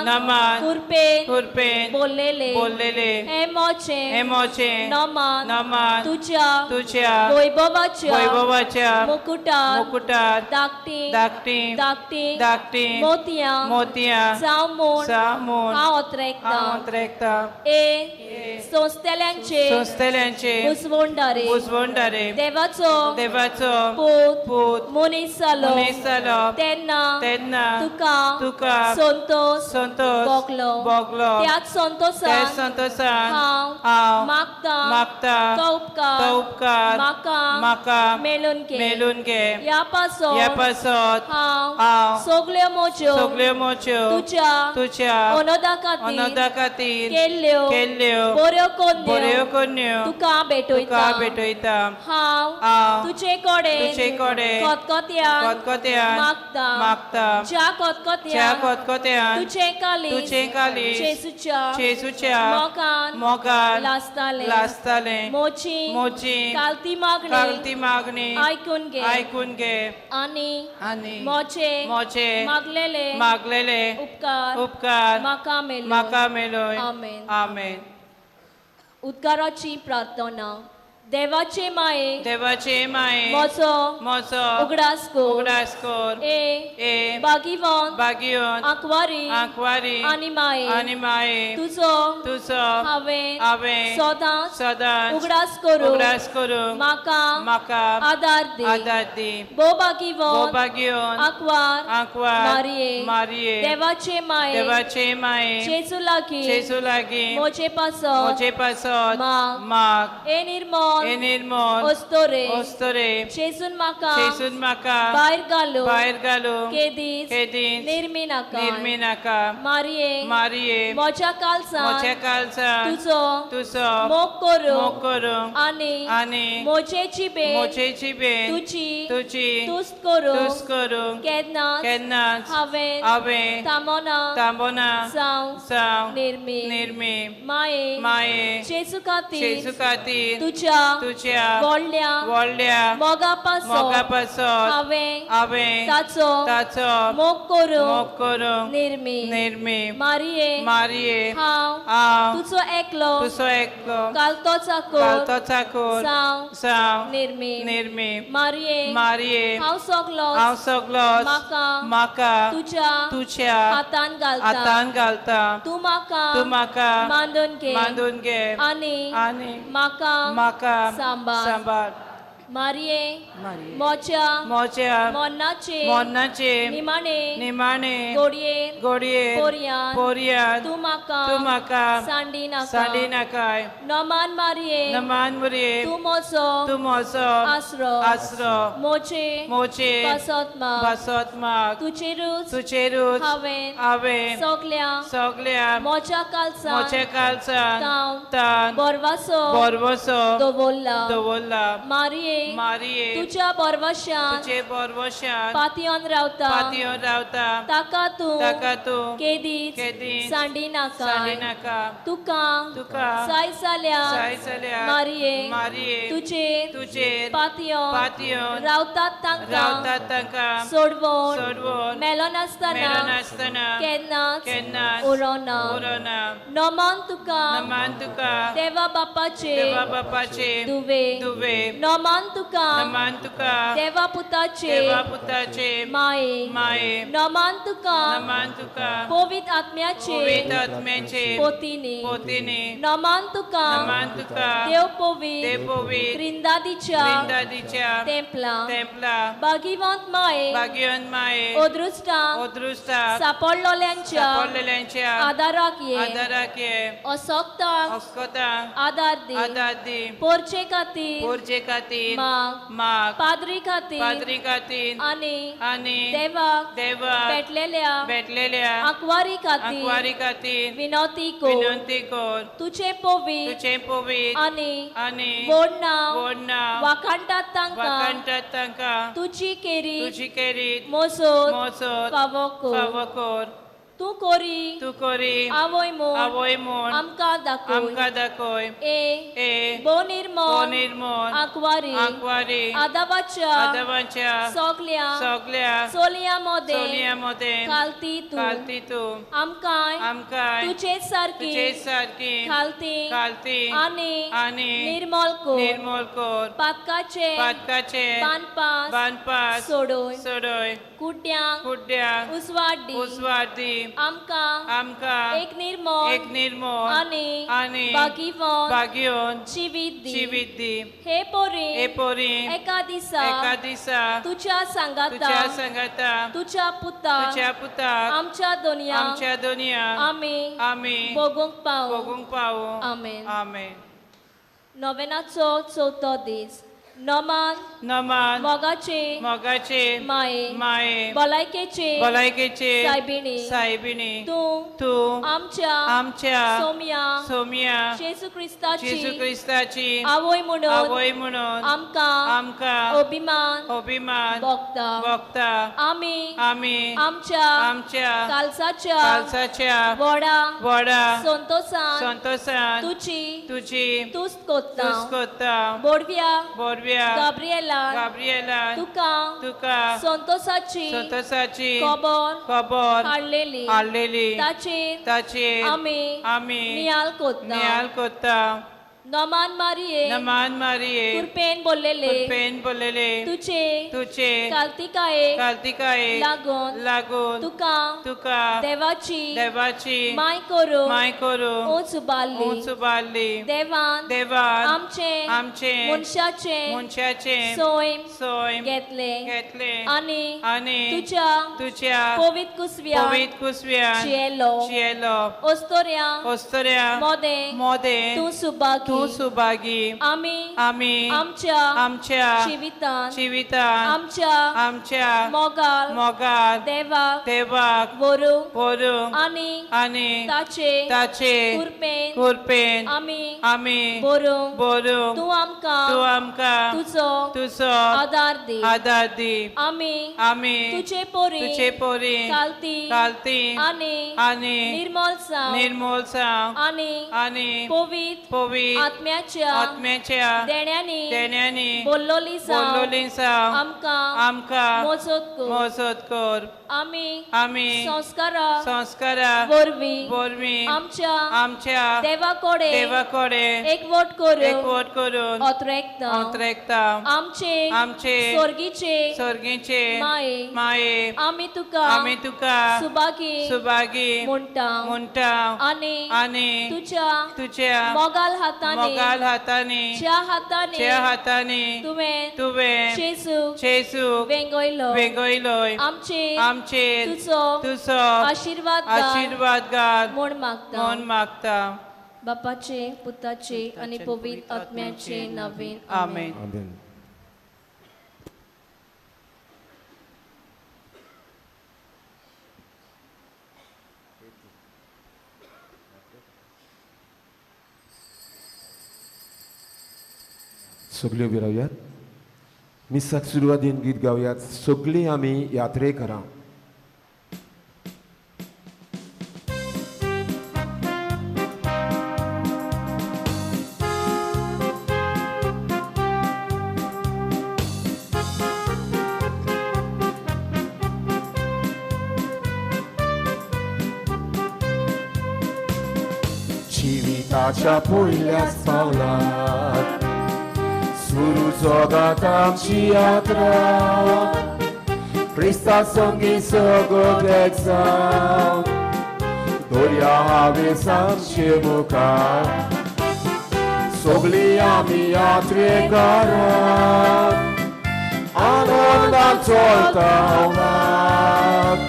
नमन कृपेन कृपेन बोललेले बोललेले हे मोचे हे मोचे नमन नमन तुझ्या तुझ्या वैभवाच्या वैभवाच्या मुकुटार मुकुटार धाकटी धाकटी धाकटी धाकटी मोतयां मोतयां जावं म्हूण जावं हांव ओतरेकतां. हांव ओतरेकतां. ए सोंसतल्यांचे संस्थेल्यांचे बुजवणदारे बुजवणदारे देवाचो देवाचो पूत पूत मनीस जालो मनीस जालो तेन्ना तेन्ना तुका तुका संतोष संतोष भोगलो भोगलो त्याच त्याच संतोषान संतोषान हांव हांव मागतां मागतां तो उपकार तो उपकार म्हाका म्हाका मेळून घे मेळून घे ह्या पासत ह्या पासत हांव हांव सगल्यो म्हज्यो सगल्यो मोच्यो तुज्या तुज्या अनोदा खातीर अनोदा खातीर केल्ल्यो केल्ल्यो बऱ्यो कोन्यो बऱ्यो करण्यो तुका तुका भेटयता भेटयता. हांव हांव तुजे कडेन तुजे कडेन खतखत्यान खतखत्यान मागता मागता ज्या ज्या खतखत्यान खतखत्यान तुजें कालीज तुजें काळीज जेजूच्या जेजूच्या मोगान मोगान लासतालें लासतालें. मोची मोची कालती मागणी कालती मागणी आयकून घे आयकून घे आनी आनी मोचे मोचे मागलेले मागलेले उपकार उपकार म्हाका मेळ्ळो. म्हाका मेळोय. आमेन. आमेन. उद्गाराची प्रार्थना. देवाचे माये देवाचे माये म्हजो म्हजो उगडास कर उगडास कर ए ए बागिवन बागियोन आंकवारी आंकवारी आनी माये आनी माये तुजो तुजो हांवें हांवें सदांच सदांच उगडास करूंक उगडास करूंक म्हाका म्हाका आदार दी. आदार दी. भोव बागिवन बागियोन आंकवार आंकवार मारये मारये देवाचे माये देवाचे माये जेजू लागीं जेजू लागीं म्हजे पासत म्हजे पासत माग. माग. ए निर्मल हे निर्मल अस्तोरे अस्तोरे जेजून म्हाका जेजून म्हाका भायर घालून भायर घालून केदीच केदीच निर्मी नाका निर्मी नाका. मारये मारये म्हज्या कालसान म्हज्या कालसान तुजो तुजो मोग करूंक मोग करूंक आनी आनी म्हजे जिबेन म्हजे जिबेन तुजी तुजी तुस्त करूंक तुस्त करूंक केन्नाच केन्नाच हांवें हांवें थांबना थांबना जावं जावं निर्मी निर्मी. माये माये जेजू खातीर जेजू खातीर तुज्या तुज्या व्हडल्या व्हडल्या मोगा पासत मोगा पासत हांवें हांवें ताचो ताचो मोग करूंक मोग करूंक निर्मी. निर्मी. मारये मारये हांव हांव तुजो एकलो तुजो एकलो कालतो चाकोर घालतो चाकोर जावं जावं निर्मी. निर्मी. मारये मारये हांव सगलोच हांव सगलोच म्हाका म्हाका तुज्या तुज्या हातान घालता हातान घालता. तूं म्हाका तूं म्हाका मांडून घे मांडून घे आनी आनी म्हाका म्हाका सांबाळ. सांबाळ. मारये म्हज्या म्हज्या मरणाचे मरणाचे निमाणे निमाणे घडये घडये पोरयान पोरयान तूं म्हाका तूं म्हाका सांडी नाका. सांडी नाकाय. नमान मारये नमान मुरये तूं म्हजो तूं म्हजो आसरो आसरो म्हजे म्हजे पासत माग पासत माग. तुजेरूच तुजेरूच हांवें हांवें सगल्या सगल्या म्हज्या कालसान म्हज्या कालसान ताव तान बरवासो बरवसो दवरला. दवरला. मारये मारये तुज्या बरवशान तुजे बरवशान पातयेवन रावता पातयेवन रावता ताका तूं ताका तूं केदीच केदीच सांडी नाका. सांडी नाका. तुका तुका साय जाल्यार साय जाल्यार मारये मारये तुजेर तुजेर पातयेवन पातयेवन रावतात तांकां रावतात तांकां सोडवून सोडवून मेळनासतना मेळनासतना केन्नाच केन्नाच उरोना. उरोना. नमान तुका नमान तुका देवा बापाचे देवा बापाचे दुवे दुवे नमान तुका नमान तुका देवा पुताचे देवा पुताचे माये माये नमान तुका नमान तुका पवित्र आत्म्याचे पवित्र आत्म्याचे पोतीनी पोतीनी नमान तुका नमान तुका देव पवित्र देव पवित्र त्रिंदादीच्या त्रिंदादीच्या तेंपला तेंपला बागिवंत माये भाग्यवंत माये अदृश्टांक अदृश्टाक सापडलोल्यांच्या सापडलेल्यांच्या आदाराक ये आदाराक ये असक्तांक अस्कोतांक आदार दी आदार दी पोरचे खातीर पोरचे खातीर माग माग पाद्री खातीर पाद्री खातीर आनी आनी देवाक देवाक भेटलेल्या भेटलेल्या आंकवारी खातीर आंकवारी खातीर विनवती कर विनंती कर. तुजें पवित्र तुजें पवित्र आनी आनी व्हड नांव व्हड नांव वाखाणटात तांकां वाखाणटात तांकां तुजी केरी तुजी केरीत मोसोत मोसोत फावो कर. फावो कर. तूं कोरी तूं कोरी आवय म्हूण आवय म्हूण आमकां दाखय आमकां दाखय ए ए भोव निर्मळ निर्मळ आंकवारी आंकवारी आदावाच्या आदावाच्या सगल्या सगल्या चलयां मदें चलयां मदें खालती तूं खालती तूं आमकां आमकां तुजेच सारकी तुजेच सारकी खालती खालती आनी आनी निर्मळ कर निर्मळ कर पातकाचे पातकाचे बांदपास बांदपास सोडय सोडय कुड्ड्यांक कुड्ड्यांक उजवाड दी उजवाड दी आमकां आमकां एक निर्मळ एक निर्मळ आनी आनी भागीवन भागीवन जिवीत दी जिवीत दी हे पोरी हे पोरी एका दिसा एका दिसा तुज्या सांगाता तुज्या सांगाता तुज्या पुता तुज्या पुताक आमच्या दोनया आमच्या दोनया आमी आमी भोगूंक पावूं भोगूंक पावूं. आमेन. आमेन. नोवेनाचो चवथो दीस. नमान नमान मोगाचे मोगाचे माये माये भलायकेचे भलायकेचे सायबिणी सायबिणी तूं तूं आमच्या आमच्या सोम्या सोम्या जेजू क्रिस्ताची जेजू क्रिस्ताची आवय म्हणून आवय म्हणून आमकां आमकां अभिमान अभिमान भोगता. भोगता. आमी आमी आमच्या आमच्या कालसाच्या कालसाच्या व्हडा व्हडा संतोसान संतोसान तुजी तुजी तुस्त कोत्ता. तुस्त कोत्ता. बोडव्या बोडव्या गाब्रिएला गाब्रिएला तुका तुका संतोसाची संतोसाची खबर खबर हाडलेली हाडलेली ताचेर ताचेर आमी आमी नियाल कोत्ता. नियाल कोत्ता. नमान मारिये नमान मारिये कृपेन बोललेले कृपेन बोललेले तुझे तुझे कालतिकाये कालतिकाये लागून लागून तुका तुका देवाची देवाची माय करूं माय करूं ऊंच उबारली ऊंच उबारली देवान देवान आमचे आमचे मनशाचे मनशाचे सैम सैम घेतले घेतले आनी आनी तुज्या तुज्या पवित्र कुसव्यान पवित्र कुसव्यान जियेलो जियेलो अस्तोऱ्या अस्तोऱ्या मोदें मोदें तूं सुभागी तूं सुभागी आमी आमी आमच्या आमच्या जिवितान जिवितान आमच्या आमच्या मोगाल मोगाल देवाक देवाक व्हरूंक व्हरूंक आनी आनी ताचे ताचे कृपेन कृपेन आमी आमी बरोवंक बरोवंक तूं आमकां तूं आमकां तुजो तुजो आदार दी आदार दी आमी आमी तुजे पोरी तुजे पोरी कालती कालती आनी आनी निर्मल जावं निर्मल जावं आनी आनी पवित्र पवित्र आत्म्याच्या आत्म्याच्या देण्यांनी देण्यांनी बोल्लोली जावं बोल्लोली जावं आमकां आमकां मोजत कर मोजत कर आमी आमी संस्कारा संस्कारा वरवीं वरवीं आमच्या आमच्या देवा कडेन देवा कडेन एकवट करून एकवट करून ओतरेकता ओतरेकता आमचे आमचे स्वर्गीचे स्वर्गीचे माये माये आमी तुका आमी तुका सुभागी सुभागी म्हणटा म्हणटा आनी आनी तुज्या तुज्या मोगाल हातांनी मोगाल हातांनी ज्या हातांनी ज्या हातांनी तुवें तुवें जेजूक जेजूक वेंगयलो वेंगयलोय आमचेर आमचेर तुजो तुजो आशिर्वाद घाल आशिर्वाद घाल म्हूण मागता म्हूण मागता. बापाचे पुताचे आनी पवित्र आत्म्याचे नांवान आमेन. आमेन. सगळी उबी रावयात, मिसाक सुरवातीन गीत गावयात. सगळीं आमी यात्रेकरां. जिविताच्या पयल्याच पावलार सुरू जगात आमची यात्रा क्रिस्ता संगी सगळेक जावन दर्या हावेस आमचे मुखार सगळीं आमी यात्रेकारां आनंदान चलता वाट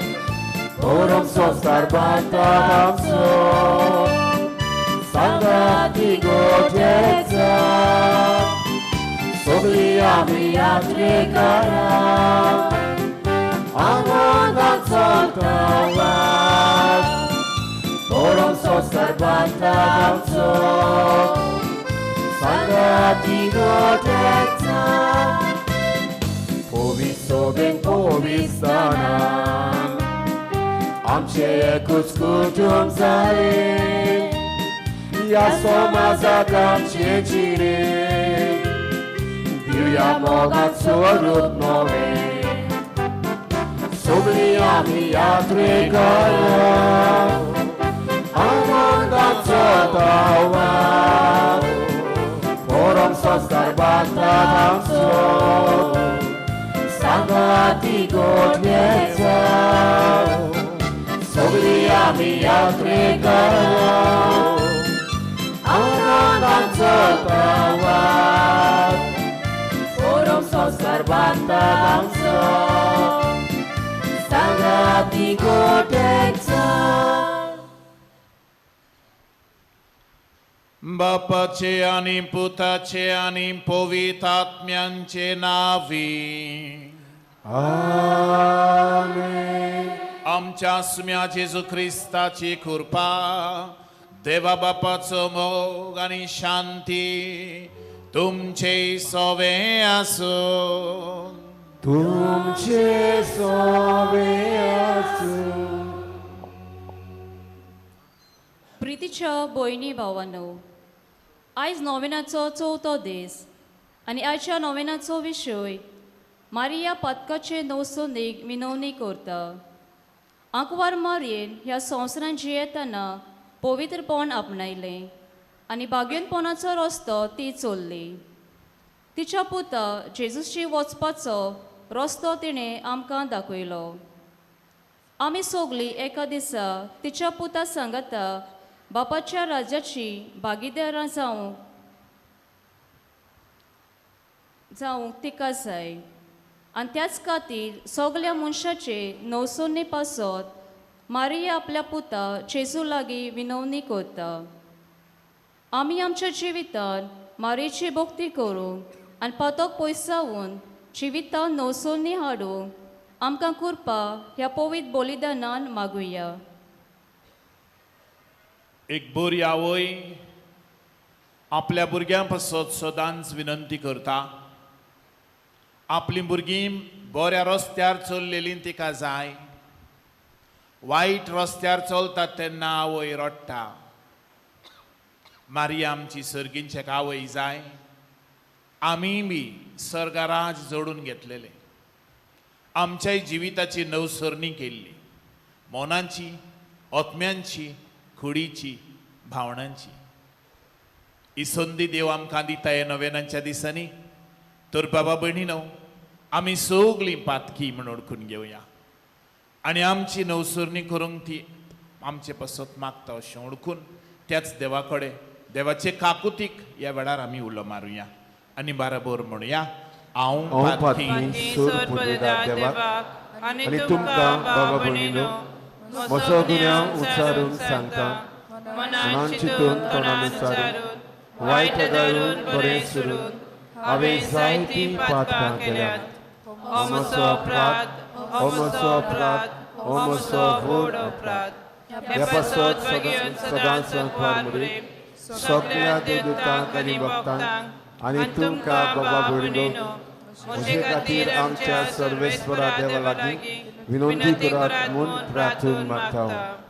परम संवसार बांदता आमचो सांगाती गोजेचा सगळीं आमी यात्रेकारां आनंदान चलता वाट परम संवसार बांदता आमचो सांगाती गोजेचा पवित्र सोबेन पवित्र स्थानान आमचे एकूच कुटुंब जालें ह्या समाजाक आमचें जिणें दिवया मोगान स्वरूप नवें सगळीं आमी यात्रेकरां आनंदाचो तावार परम संस्कार बांदतात आमचो सांगाती गोठयेचो सगळीं आमी यात्रेकरां आनंदाचो तावार परम संस्कार बांदतात आमचो सांगाती गोठयेचो. बापाचे आनी पुताचे आनी पवित्र आत्म्यांचे नावी आमेन. आमच्या सुम्या जेजू क्रिस्ताची कृपा, देवा बापाचो मोग आनी शांती तुमचे सोवे आसूं. तुमचे सोवे आसूं. प्रितीच्या भयणी भावांनो, आयज नोवेनाचो चवथो दीस आनी आयच्या नोवेनाचो विशय मारिया पातकाचे नवसोनीक विनवणी करता. आंकवार मारयेन ह्या संवसारांत जियेतना पवित्रपण आपणायलें आनी भाग्यनपणाचो रस्तो ती चल्ली. तिच्या पुता जेजूशी वचपाचो रस्तो तिणें आमकां दाखयलो. आमी सगळीं एका दिसा तिच्या पुता सांगाता बापाच्या राज्याची भागीदारां जावंक तिका जाय आनी त्याच खातीर सगल्या मनशाचे नवसोनी पासत मारिया आपल्या पुता जेजू लागीं विनवणी करता. आमी आमच्या जिवितान मारयेची भक्ती करूंक आनी पातक पयसावन जिवितान नवसोनी हाडूंक आमकां कृपा ह्या पवित्र बलिदानान मागुया. एक बरी आवय आपल्या भुरग्यां पासत सदांच विनंती करता. आपलीं भुरगीं बऱ्या रस्त्यार चल्लेलीं तिका जाय. वायट रस्त्यार चलतात तेन्ना आवय रडटा. मारिया आमची सर्गींचे आवय जाय. आमी बी सर्गराज जोडून घेतलेले, आमच्याय जिविताची नवसरणी केल्ली, मनाची, आत्म्यांची, कुडीची, भावनांची. ही संदी देव आमकां दिता ह्या नवेनांच्या दिसांनी. तर बाबा भयणीनो, आमी सगळीं पातकी म्हूण ओळखून घेवया आनी आमची नवसरणी करूंक ती आमचे पासत मागता अशें ओळखून त्याच देवा कडेन, देवाचे काकुतीक ह्या वेळार आमी उलो मारुया आनी बाराबर म्हणुया, हांव पातकी सोर पुर्वेदार देवाक आनी तुमकां बाबा भयणीनो म्हजो गुन्यांव उच्चारून सांगता, मनान चिंतून तोंडान उच्चारून वायट धरून बरें सोडून हांवें जायतीं पातकां केल्यात. हो म्हजो अपराध, हो म्हजो अपराध, हो म्हजो व्हड अपराध. ह्या पासत सदांच संकवार मुरे सगळ्या देवदूतांक आनी भक्तांक आनी तुमकां बाबा भयणीनो म्हजे खातीर आमच्या सर्वेस्वरा देवा लागीं विनंती करात म्हूण प्रार्थून मागता.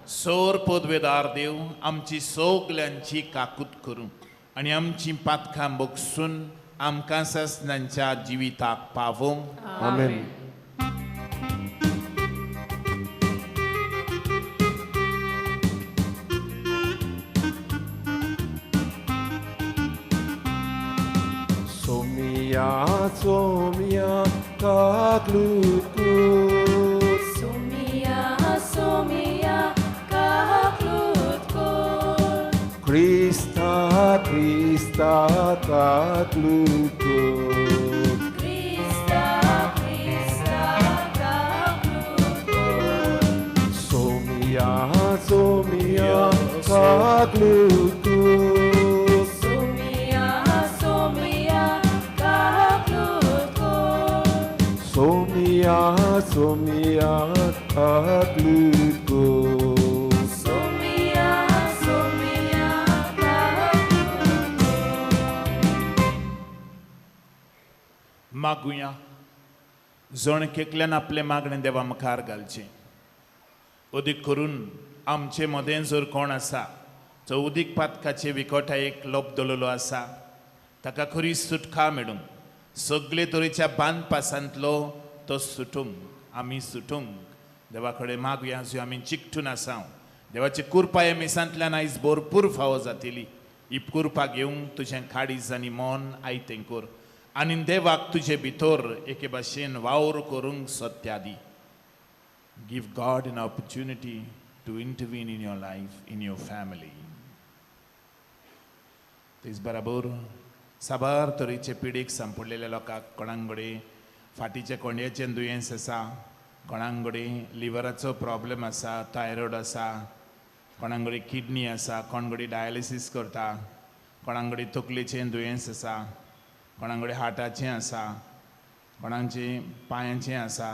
सोर पदवेदार देव आमची सगल्यांची काकूत करूं आनी आमची पातकां बगसून आमकां सासणांच्या जिविताक पावोवंक. आमेन. Somia, Somia, kaklutut. Somia, Somia, kaklutut. Krista, Krista, kaklutut. Krista, Krista, kaklutut. Somia, Somia, kaklutut. Somia, Somia, kaklutut. Somia, Somia, kaklutut. Somia, Somia, kaklutut. मागुया. जण केकल्यान आपलें मागणें देवा मुखार घालचें. अदीक करून आमचे मदें जर कोण आसा जो उदीक पातकाचे विकोटायेक लोप दवरलेलो आसा ताका खरी सुटका मेळूंक, सगळे तरेच्या बांदपासांतलो तो सुटूंक, आमी सुटूंक देवा कडेन मागया. ज्यो आमी चिकटून आसा देवाची कृपा ह्या मिसांतल्यान आयज भरपूर फावो जातली. ही कृपा घेवंक तुजें काळीज आनी मन आयतें कर आनी देवाक तुजे भितर एके भाशेन वावर करूंक सत्या दी. Give God an opportunity to intervene in your life, in your family. तेच बराबर साबार तरेचे पिडीक सांपडलेल्या लोकांक, कोणाक फाटीच्या कोंड्याचें दुयेंस आसा, कोणाक लिवराचो प्रॉब्लम आसा, थायरॉयड आसा, कोणाक किडनी आसा, कोण कडेन डायलिसीस करता, कोणाक तकलेचें दुयेंस आसा, कोणाक हार्टाचें आसा, कोणाचें पांयांचें आसा.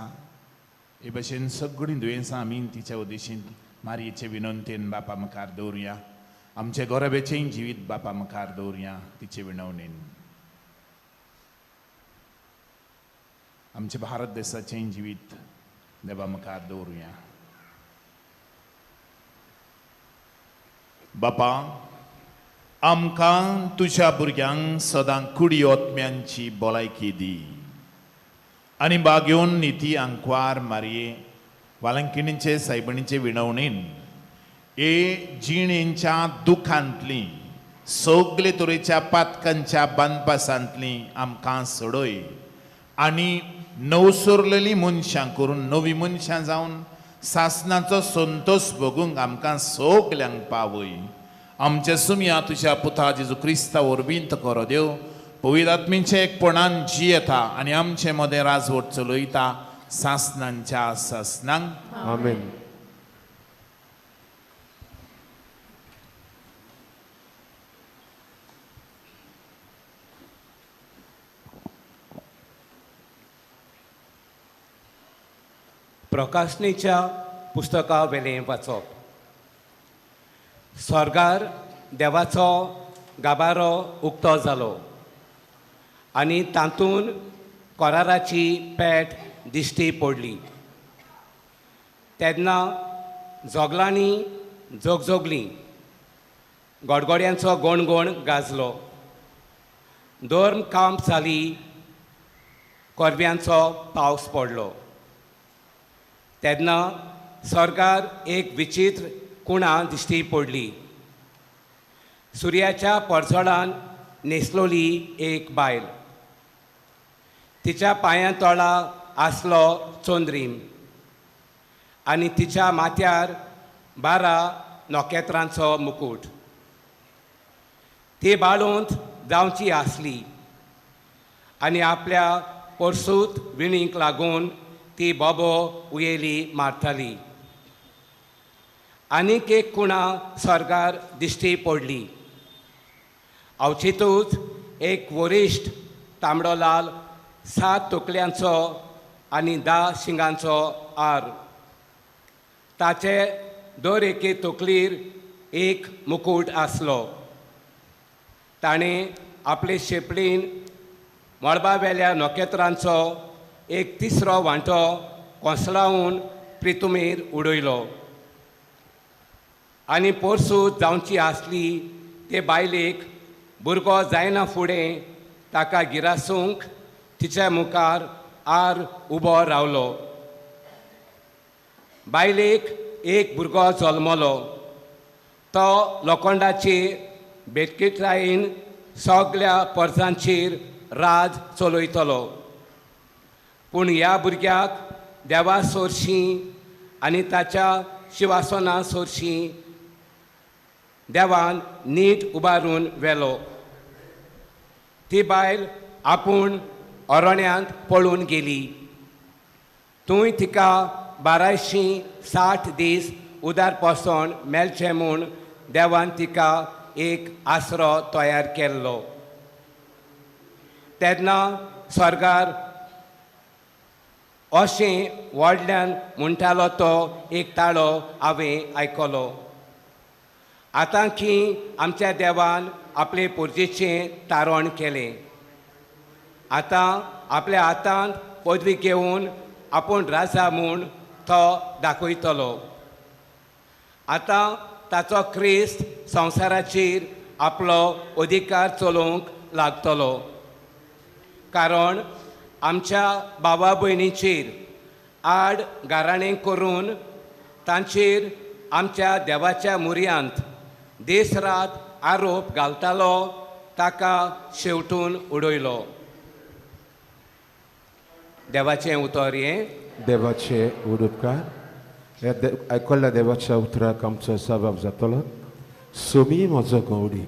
हे भशेन सगळीं दुयेंसां आमी तिच्या उद्देशीन मारयेचे विनंतीन बापा मुखार दवरुया. आमचे गोरबेचेंय जिवीत बापा मुखार दवरुया तिचे विनवणेन. आमचे भारत देशाचेंय जिवीत देवा मुखार दवरुया. बापा, आमकां तुज्या भुरग्यांक सदां कुडी ओतम्यांची भलायकी दी आनी बागेवन निती आंकवार मारये वालंकिणीचे सायबणीचे विणवणीन हे जिणेंच्या दुखांतली सगळे तरेच्या पातकांच्या बांदपासांतली आमकां सोडय आनी नवसरलेली मनशां करून नवी मनशां जावन सासनाचो संतोश भोगूंक आमकां सगल्यांक पावय. आमच्या सुमया तुज्या पुता जेजू क्रिस्ता वरवीं करो देव पवित्र आत्मींचे एकपणान जियेता आनी आमचे मदें राजवट चलयता सासनांच्या सासनांक. आमेन. प्रकाशनेच्या पुस्तका वेलें वाचप. स्वर्गार देवाचो गाबारो उक्तो जालो आनी तातूंत कोराराची पेट दिश्टी पडली. तेन्ना जोगलांनी जोगजोगलीं, गोडगोड्यांचो गोणगोण गाजलो, दोर्म कांप जाली, कोरव्यांचो पावस पडलो. तेन्ना स्वर्गार एक विचित्र कुणा दिश्टी पडली. सुर्याच्या परजळान न्हेसलोली एक बायल, तिच्या पांयां तोळा आसलो चंद्रीम आनी तिच्या माथ्यार 12 नखेत्रांचो मुकूट. ती बाळूंत जावची आसली आनी आपल्या परसूत विणीक लागून ती बोबो उयेली मारताली. आनीक एक कुणा स्वर्गार दिश्टी पडली. अवचितूच एक वरिश्ठ तांबडो लाल 7 तकल्यांचो आनी 10 शिंगांचो आर, ताचे दर एके तकलीर एक मुकूट आसलो. ताणें आपले शेपडीन मळबावेल्या नखेत्रांचो एक तिसरो वांटो कोसळावन प्रितुमेर उडयलो आनी पोरसूं जावची आसली ते बायलेक भुरगो जायना फुडें ताका गिरासूंक तिच्या मुखार आर उबो रावलो. बायलेक एक भुरगो जल्मलो. तो लोखंडाचे बेटकेटायेन सगल्या परजांचेर राज चलयतलो. पूण ह्या भुरग्याक देवा सोरशीं आनी ताच्या शिवासना सोरशीं देवान नीट उबारून व्हेलो. ती बायल आपूण अरण्यांत पळून गेली. थंय तिका 1260 दीस उदार पोसण मेळचें म्हूण देवान तिका एक आसरो तयार केल्लो. तेन्ना स्वर्गार अशें व्हडल्यान म्हणटालो तो एक ताळो हांवें आयकलो. आतां की आमच्या देवान आपले पुर्जेचें तारण केलें. आतां आपल्या हातांत पदवी घेवन आपूण राजा म्हूण तो दाखयतलो. आतां ताचो क्रिस्त संवसाराचेर आपलो अधिकार चलोवंक लागतलो. कारण आमच्या बाबा भयणीचेर आड गाराणें करून तांचेर आमच्या देवाच्या मुर्यांत दीस रात आरोप घालतालो ताका शेवटून उडयलो. देवाचें उतर हें. देवाचे उडपकार ह्या आयकल्ल्या देवाच्या उतराक आमचो सबाब जातलो. सोमी म्हजो गवडी.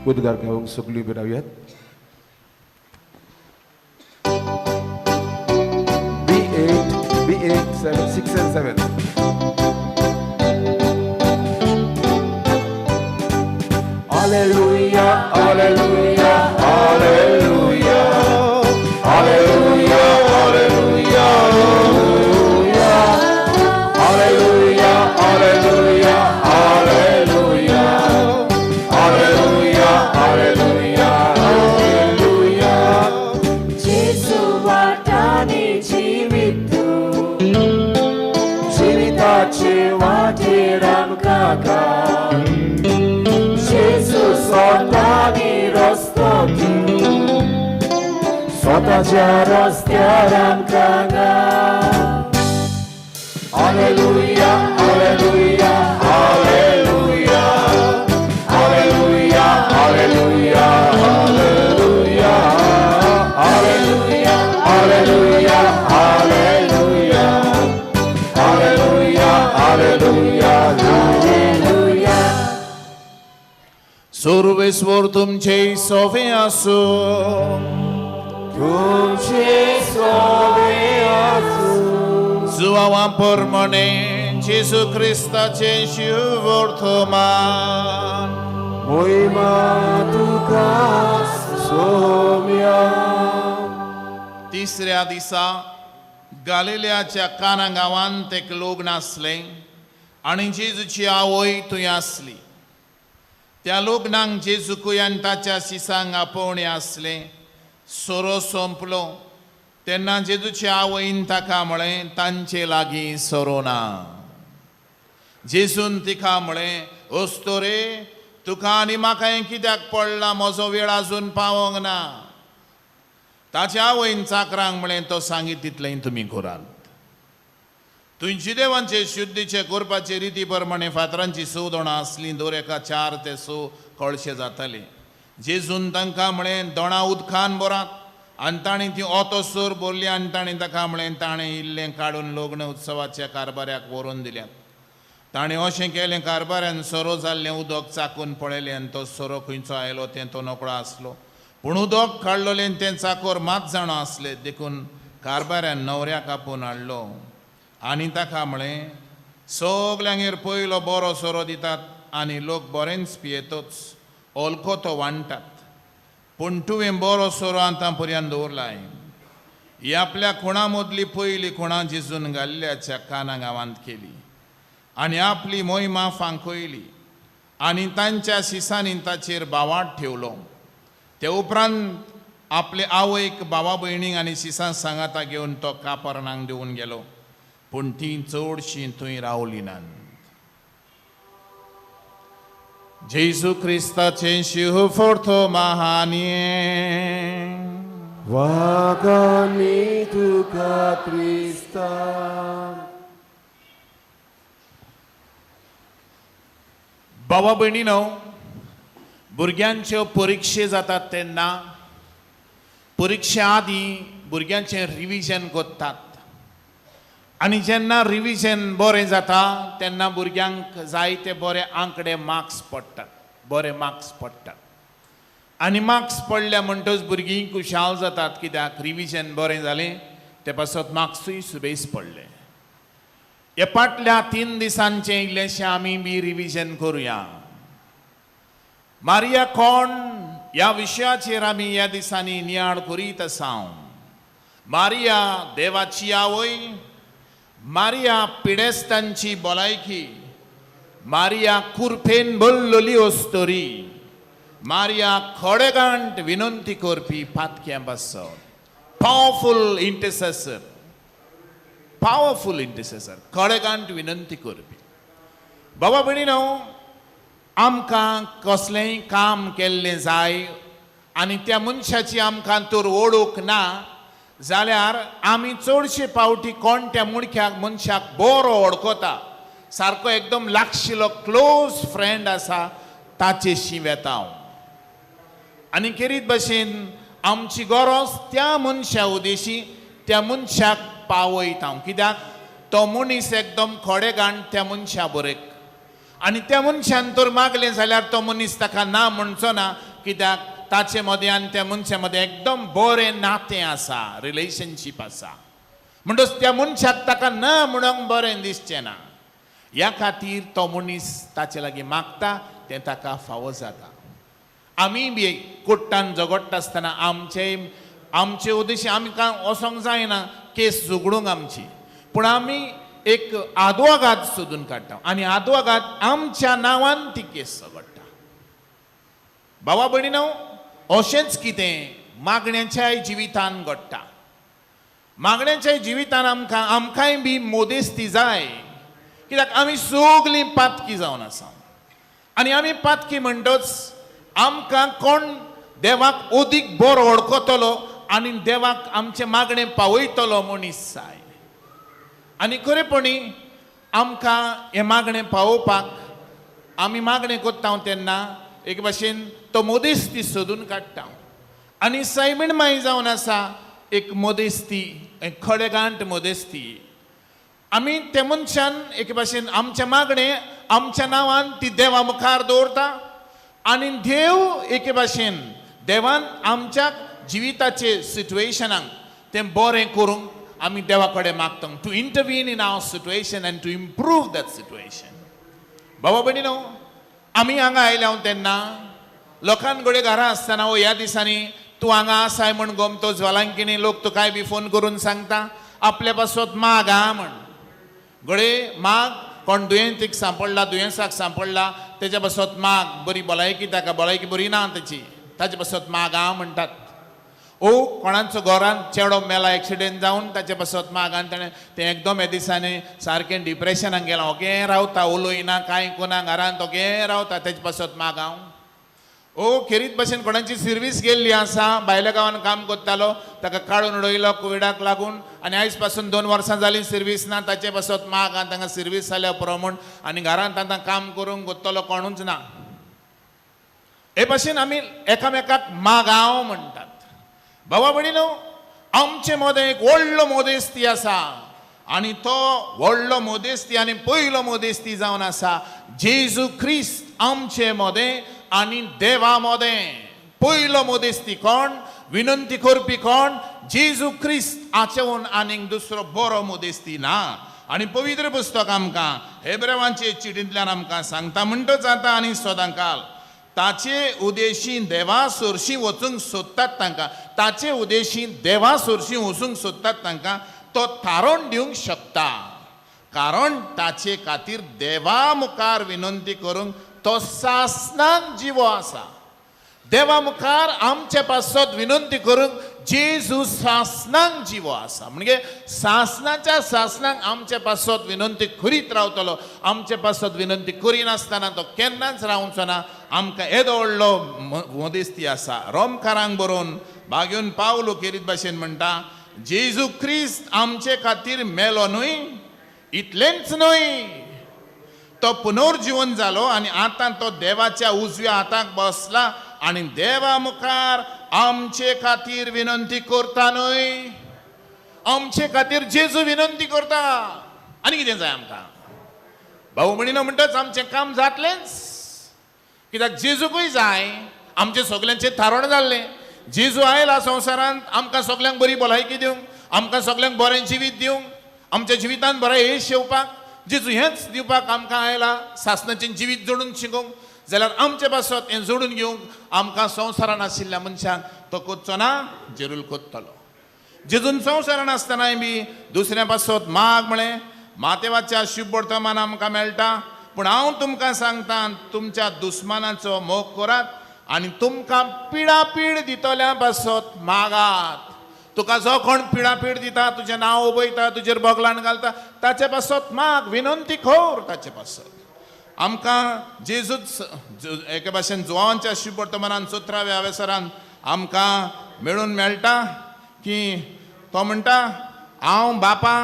उद्गार घेवंक सगळीं उबी रावयात. B8, B8, 7, 6 and 7. Hallelujah, hallelujah, hallelujah, hallelujah, hallelujah, hallelujah, hallelujah, hallelujah, hallelujah, hallelujah, hallelujah. Jesu वाटाने जीवित जिविताचे वाटेर आमकां घाल. जेजू स्वतानी रस्तो तूं स्वताच्या रस्त्यार आमकां घाल. Hallelujah, hallelujah, hallelujah, hallelujah, hallelujah, hallelujah, hallelujah, hallelujah, hallelujah, hallelujah, hallelujah, hallelujah. सर्वेस्वर तुमचे सोवे आसूं. तुमचे सोवे आसूं. जुवावा परमणे जेजू क्रिस्ताचे शिवर्तमान. मोहिमा तुका सोम्या. तिसऱ्या दिसा गालिल्याच्या काना गांवांत एक लग्न आसलें आनी जेजूची आवय थंय आसली. त्या लग्नाक जेजूकूय आनी ताच्या शिसांक आपोवणें आसलें. सोरो सोंपलो तेन्ना जेजूच्या आवयन ताका म्हळें, तांचे लागीं सोरो ना. जेजून तिका म्हळें, अस्तोरे, तुका आनी म्हाका हें कित्याक पडलां? म्हजो वेळ आजून पावोंक ना. ताच्या आवयन चाकरांक म्हळें, तो सांगीत तितलें तुमी करात. तुमची देवांचे शुद्धीचे करपाचे रिती प्रमाणे फातरांची 6 दोणां आसलीं, दर एका 4 ते 6 कळशे जाताले. जेजून तांकां म्हळें, दोणां उदकान भरात. आनी ताणें ती ओतोसर भरली आनी ताणें ताका म्हळें, ताणें इल्लें काडून लग्न उत्सवाच्या कारबाऱ्याक व्हरून दिल्यात. ताणें अशें केलें, कारबाऱ्यान सोरो जाल्लें उदक चाकून पळयलें आनी तो सोरो खंयचो आयलो तें तो नकळो आसलो, पूण उदक काडलोलें तें चाकोर मात जाणा आसलें. देखून कारबाऱ्यान न्हवऱ्याक आपोवन हाडलो आनी ताका म्हळें, सगल्यांगेर पयलो बरो सोरो दितात आनी लोक बरेंच पियेतच ओलको तो वांट्टात, पूण तुवें बरो सोरो आतां पर्यंत दवरलाय. ही आपल्या खुणा मदली पयली खुणा जेजून गाल्ल्याच्या काना गांवांत केली आनी आपली मोहिमा फांकयली आनी तांच्या शिसांनी ताचेर बावाट ठेवलो. ते उपरांत आपले आवयक, भावा भयणीक आनी शिसां सांगाता घेवन तो कापरणाक देंवून गेलो, पूण तीं चडशीं थंय रावलीं नात. जेजू क्रिस्ताचें शिव फोर्तो महानिये वागानी तुका क्रिस्ता. बाबा भयणीनो, भुरग्यांच्यो परिक्षे जातात तेन्ना परिक्षे आदीं भुरग्यांचें रिविजन करतात आनी जेन्ना रिविजन बरें जाता तेन्ना भुरग्यांक जायते बरे आंकडे मार्क्स पडटात, बरे मार्क्स पडटात. आनी मार्क्स पडल्या म्हणटच भुरगीं खुशाल जातात, कित्याक रिविजन बरें जालें ते पासत मार्क्सूय सुबेज पडले. ह्या फाटल्या 3 दिसांचें इल्लेंशें आमी बी रिविजन करुया. मारिया कोण ह्या विशयाचेर आमी ह्या दिसांनी नियाळ करीत आसा. मारिया देवाची आवय, मारिया पिडेस्तांची भलायकी, मारिया कुरपेन भरलेली अस्तोरी, मारिया खडेगांठ विनंती करपी पातक्यां पासत, पावरफूल इंटरसेसर, पावरफूल इंटरसेसर, खडेगांठ विनंती करपी. बाबा भयणीनो, आमकां कसलेंय काम केल्लें जाय आनी त्या मनशाची आमकां तर ओळख ना जाल्यार आमी चडशे पावटी कोण त्या मनशाक मनशाक बरो वळखता, सारको एकदम लागशिलो क्लोज फ्रेंड आसा ताचेशी वेता हांव. आनी खेरीत भशेन आमची गरज त्या मनशा उदेशी त्या मनशाक पावयता हांव, कित्याक तो मनीस एकदम खडेगांठ त्या मनशा बरेक आनी त्या मनशान तर मागलें जाल्यार तो मनीस ताका ना म्हणचो ना, कित्याक ताचे मदें आनी त्या मनशा मदें एकदम बरें नातें आसा, रिलेशनशीप आसा. म्हणटच त्या मनशाक ताका ना म्हणूंक बरें दिसचें ना, ह्या खातीर तो मनीस ताचे लागीं मागता तें ताका फावो जाता. आमी बी कोट्टान झगडटा आसतना आमचे आमचे उद्देश आमकां वचोंक जायना केस झगडूंक आमची, पूण आमी एक आदवोगाद सोदून काडटा आनी आदवोगाद आमच्या नांवान ती केस झगडटा. बाबा भयणीनो, अशेंच कितें मागण्याच्याय जिवितान घडटा. मागण्याच्याय जिवितान आमकां आमकांय बी मोदेस्ती जाय, कित्याक आमी सगलीं पातकी जावन आसा आनी आमी पातकी म्हणटच आमकां कोण देवाक अदीक बरो वळखतलो आनी देवाक आमचें मागणें पावयतलो मनीस जाय. आनी खरेपणी आमकां हें मागणें पावोवपाक आमी मागणें करता तेन्ना एक भाशेन तो मदेस्ती सोदून काडटा आनी सैमीण माई जावन आसा एक मदेस्ती, एक खडेगांठ मदेस्ती. आमी ते मनशान एके भाशेन आमचें मागणें आमच्या नांवान ती देवा मुखार दवरता आनी देव एके भाशेन देवान आमच्या जिविताचे सिट्युएशनाक तें बरें करूंक आमी देवा कडेन मागता, to intervene in our situation and to improve that situation. बाबा भयणीनो, आमी हांगा आयल्या तेन्ना लोकां कडेन घरा आसतना ह्या दिसांनी तूं हांगा आसाय म्हण गोमतो ज्वालांकिणी लोक तुकाय बी फोन करून सांगता आपले पासत माग आहा म्हण. घडये माग कोण दुयेंतीक सांपडला, दुयेंसाक सांपडला, तेच्या पासत माग, बरी भलायकी ताका, भलायकी बरी ना तेची, ताचे पासत माग आहा म्हणटात. ओ कोणाचो घरान चेडो मेला एक्सिडेंट जावन, ताचे पासत माग, आनी ताणें तें एकदम ह्या दिसांनी सारकें डिप्रेशनाक गेलां, ओगे रावता, उलयना कांय कोना घरांत, ओगे रावता, तेचे पासत माग हांव. ओ खेरीत भशेन कोणाची सिर्वीस गेल्ली आसा, भायल्या गांवान काम करतालो, ताका काडून उडयलो कोविडाक लागून, आनी आयज पासून 2 वर्सां जालीं सिर्वीस ना, ताचे पासत माग आनी तांकां सिर्वीस जाल्या पुरो म्हूण, आनी घरांत आतां काम करूंक गोत्तलो कोणूच ना. हे भाशेन आमी एकामेकाक मागाव म्हणटात. बाबा भयणीनो, आमचे मदें एक व्हडलो मदेस्ती आसा, आनी तो व्हडलो मदेस्ती आनी पयलो मदेस्ती जावन आसा जेजू क्रिस्त आमचे मदें आनी देवा मदें. पयलो मदेस्ती कोण, विनंती करपी कोण? जेजू क्रिस्त. हाचेहून आनीक दुसरो बरो मदेस्ती ना. आनी पवित्र पुस्तक आमकां हेब्रेवांचे चिटींतल्यान आमकां सांगता म्हणटच आतां आनी सदांकाल ताचे उदेशी देवा सरशी वचूंक सोदतात तांकां, ताचे उदेशी देवा सरशी वचूंक सोदतात तांकां तो थारोवन दिवंक शकता, कारण ताचे खातीर देवा मुखार विनंती करूंक तो सासनाक जिवो आसा. देवा मुखार आमचे पासत विनंती करूंक जेजू सासनाक जिवो आसा. म्हणजे सासनाच्या सासनाक आमचे पासत विनंती करीत रावतलो, आमचे पासत विनंती करिनासतना तो केन्नाच रावचो ना. आमकां येदो व्हडलो मदेस्ती आसा. रोमकारांक बरोवन बागेवन पावलो खेरीत भाशेन म्हणटा, जेजू क्रिस्त आमचे खातीर मेलो न्हय, इतलेंच न्हय, तो पुनर्जिवन जालो आनी आतां तो देवाच्या उजव्या हाताक बसला आनी देवा मुखार आमचे खातीर विनंती करता न्हय. आमचे खातीर जेजू विनंती करता. आनी कितें जाय आमकां? भाऊ म्हणिना म्हणटाच आमचें काम जातलेंच, कित्याक जेजूकूय जाय. आमचें सगल्यांचें थारोवण जाल्लें, जेजू आयला संवसारांत आमकां सगल्यांक बरी भलायकी दिवंक, आमकां सगल्यांक बरें जिवीत दिवंक, आमच्या जिवितांत बरें येश येवपाक. जेजू हेंच दिवपाक आमकां आयला, सासनाचें जिवीत जोडून शिकोवंक. जाल्यार आमचे पासत हें जोडून घेवंक आमकां संवसारान आशिल्ल्या मनशांक तो करचो ना, जेरूल करतलो. जेजून संवसारान आसतनाय बी दुसऱ्या पासत माग म्हळें, मातेवाच्या शुभ वर्तमान आमकां मेळटा, पूण हांव तुमकां सांगता, तुमच्या दुस्मानाचो मोग करात आनी तुमकां पिडापीड दितल्या पासत मागात. तुका जो कोण पिडापीड दिता, तुजें नांव उबयता, तुजेर बोगलान घालता, ताचे पासत माग, विनंती कर ताचे पासत. आमकां जेजूच एके भाशेन जुवांच्या शुभ वर्तमानान 17व्या अवेसरान आमकां मेळून मेळटा की तो म्हणटा, हांव बापा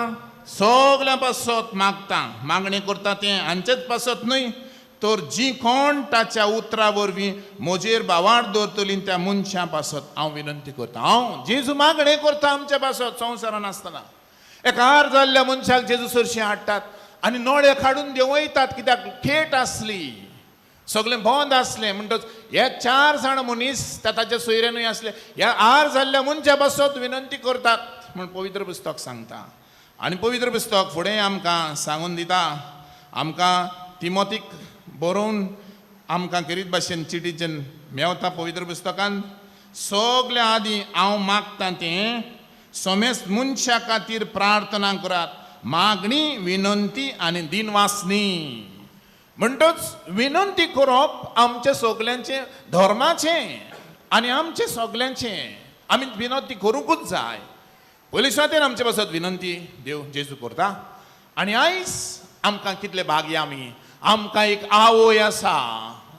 सगल्यां पासत मागता, मागणी करता तें हांचेच पासत न्हय, तर जी कोण ताच्या उतरा वरवीं म्हजेर भावार्थ दवरतलीं त्या मनशां पासत हांव विनंती करता. हांव जेजू मागणें करता आमच्या पासत. संवसारान आसतना एका हार जाल्ल्या मनशाक जेजू सरशीं हाडटात आनी नळे काडून देंवयतात, कित्याक खेट आसली, सगळें बंद आसलें. म्हणटच हे 4 जाण मनीस ताच्या सोयऱ्यानूय आसले, ह्या आर जाल्ल्या मनशा पासत विनंती करतात म्हूण पवित्र पुस्तक सांगता. आनी पवित्र पुस्तक फुडें आमकां सांगून दिता, आमकां तिमोतीक बरोवन आमकां खेरीत भाशेन चिटीचेर मेवता पवित्र पुस्तकान, सगल्या आदीं हांव मागता तें समेस्त मनशा खातीर प्रार्थना करात, मागणी, विनंती आनी दिनवासनी. म्हणटच विनंती करप आमच्या सगल्यांचें धर्माचें आनी आमचें सगल्यांचें, आमी विनंती करूंकूच जाय. पयलीं सुवातेर आमचे पासत विनंती देव जेजू करता. आनी आयज आमकां कितले भाग्य, आमी आमकां एक आवय आसा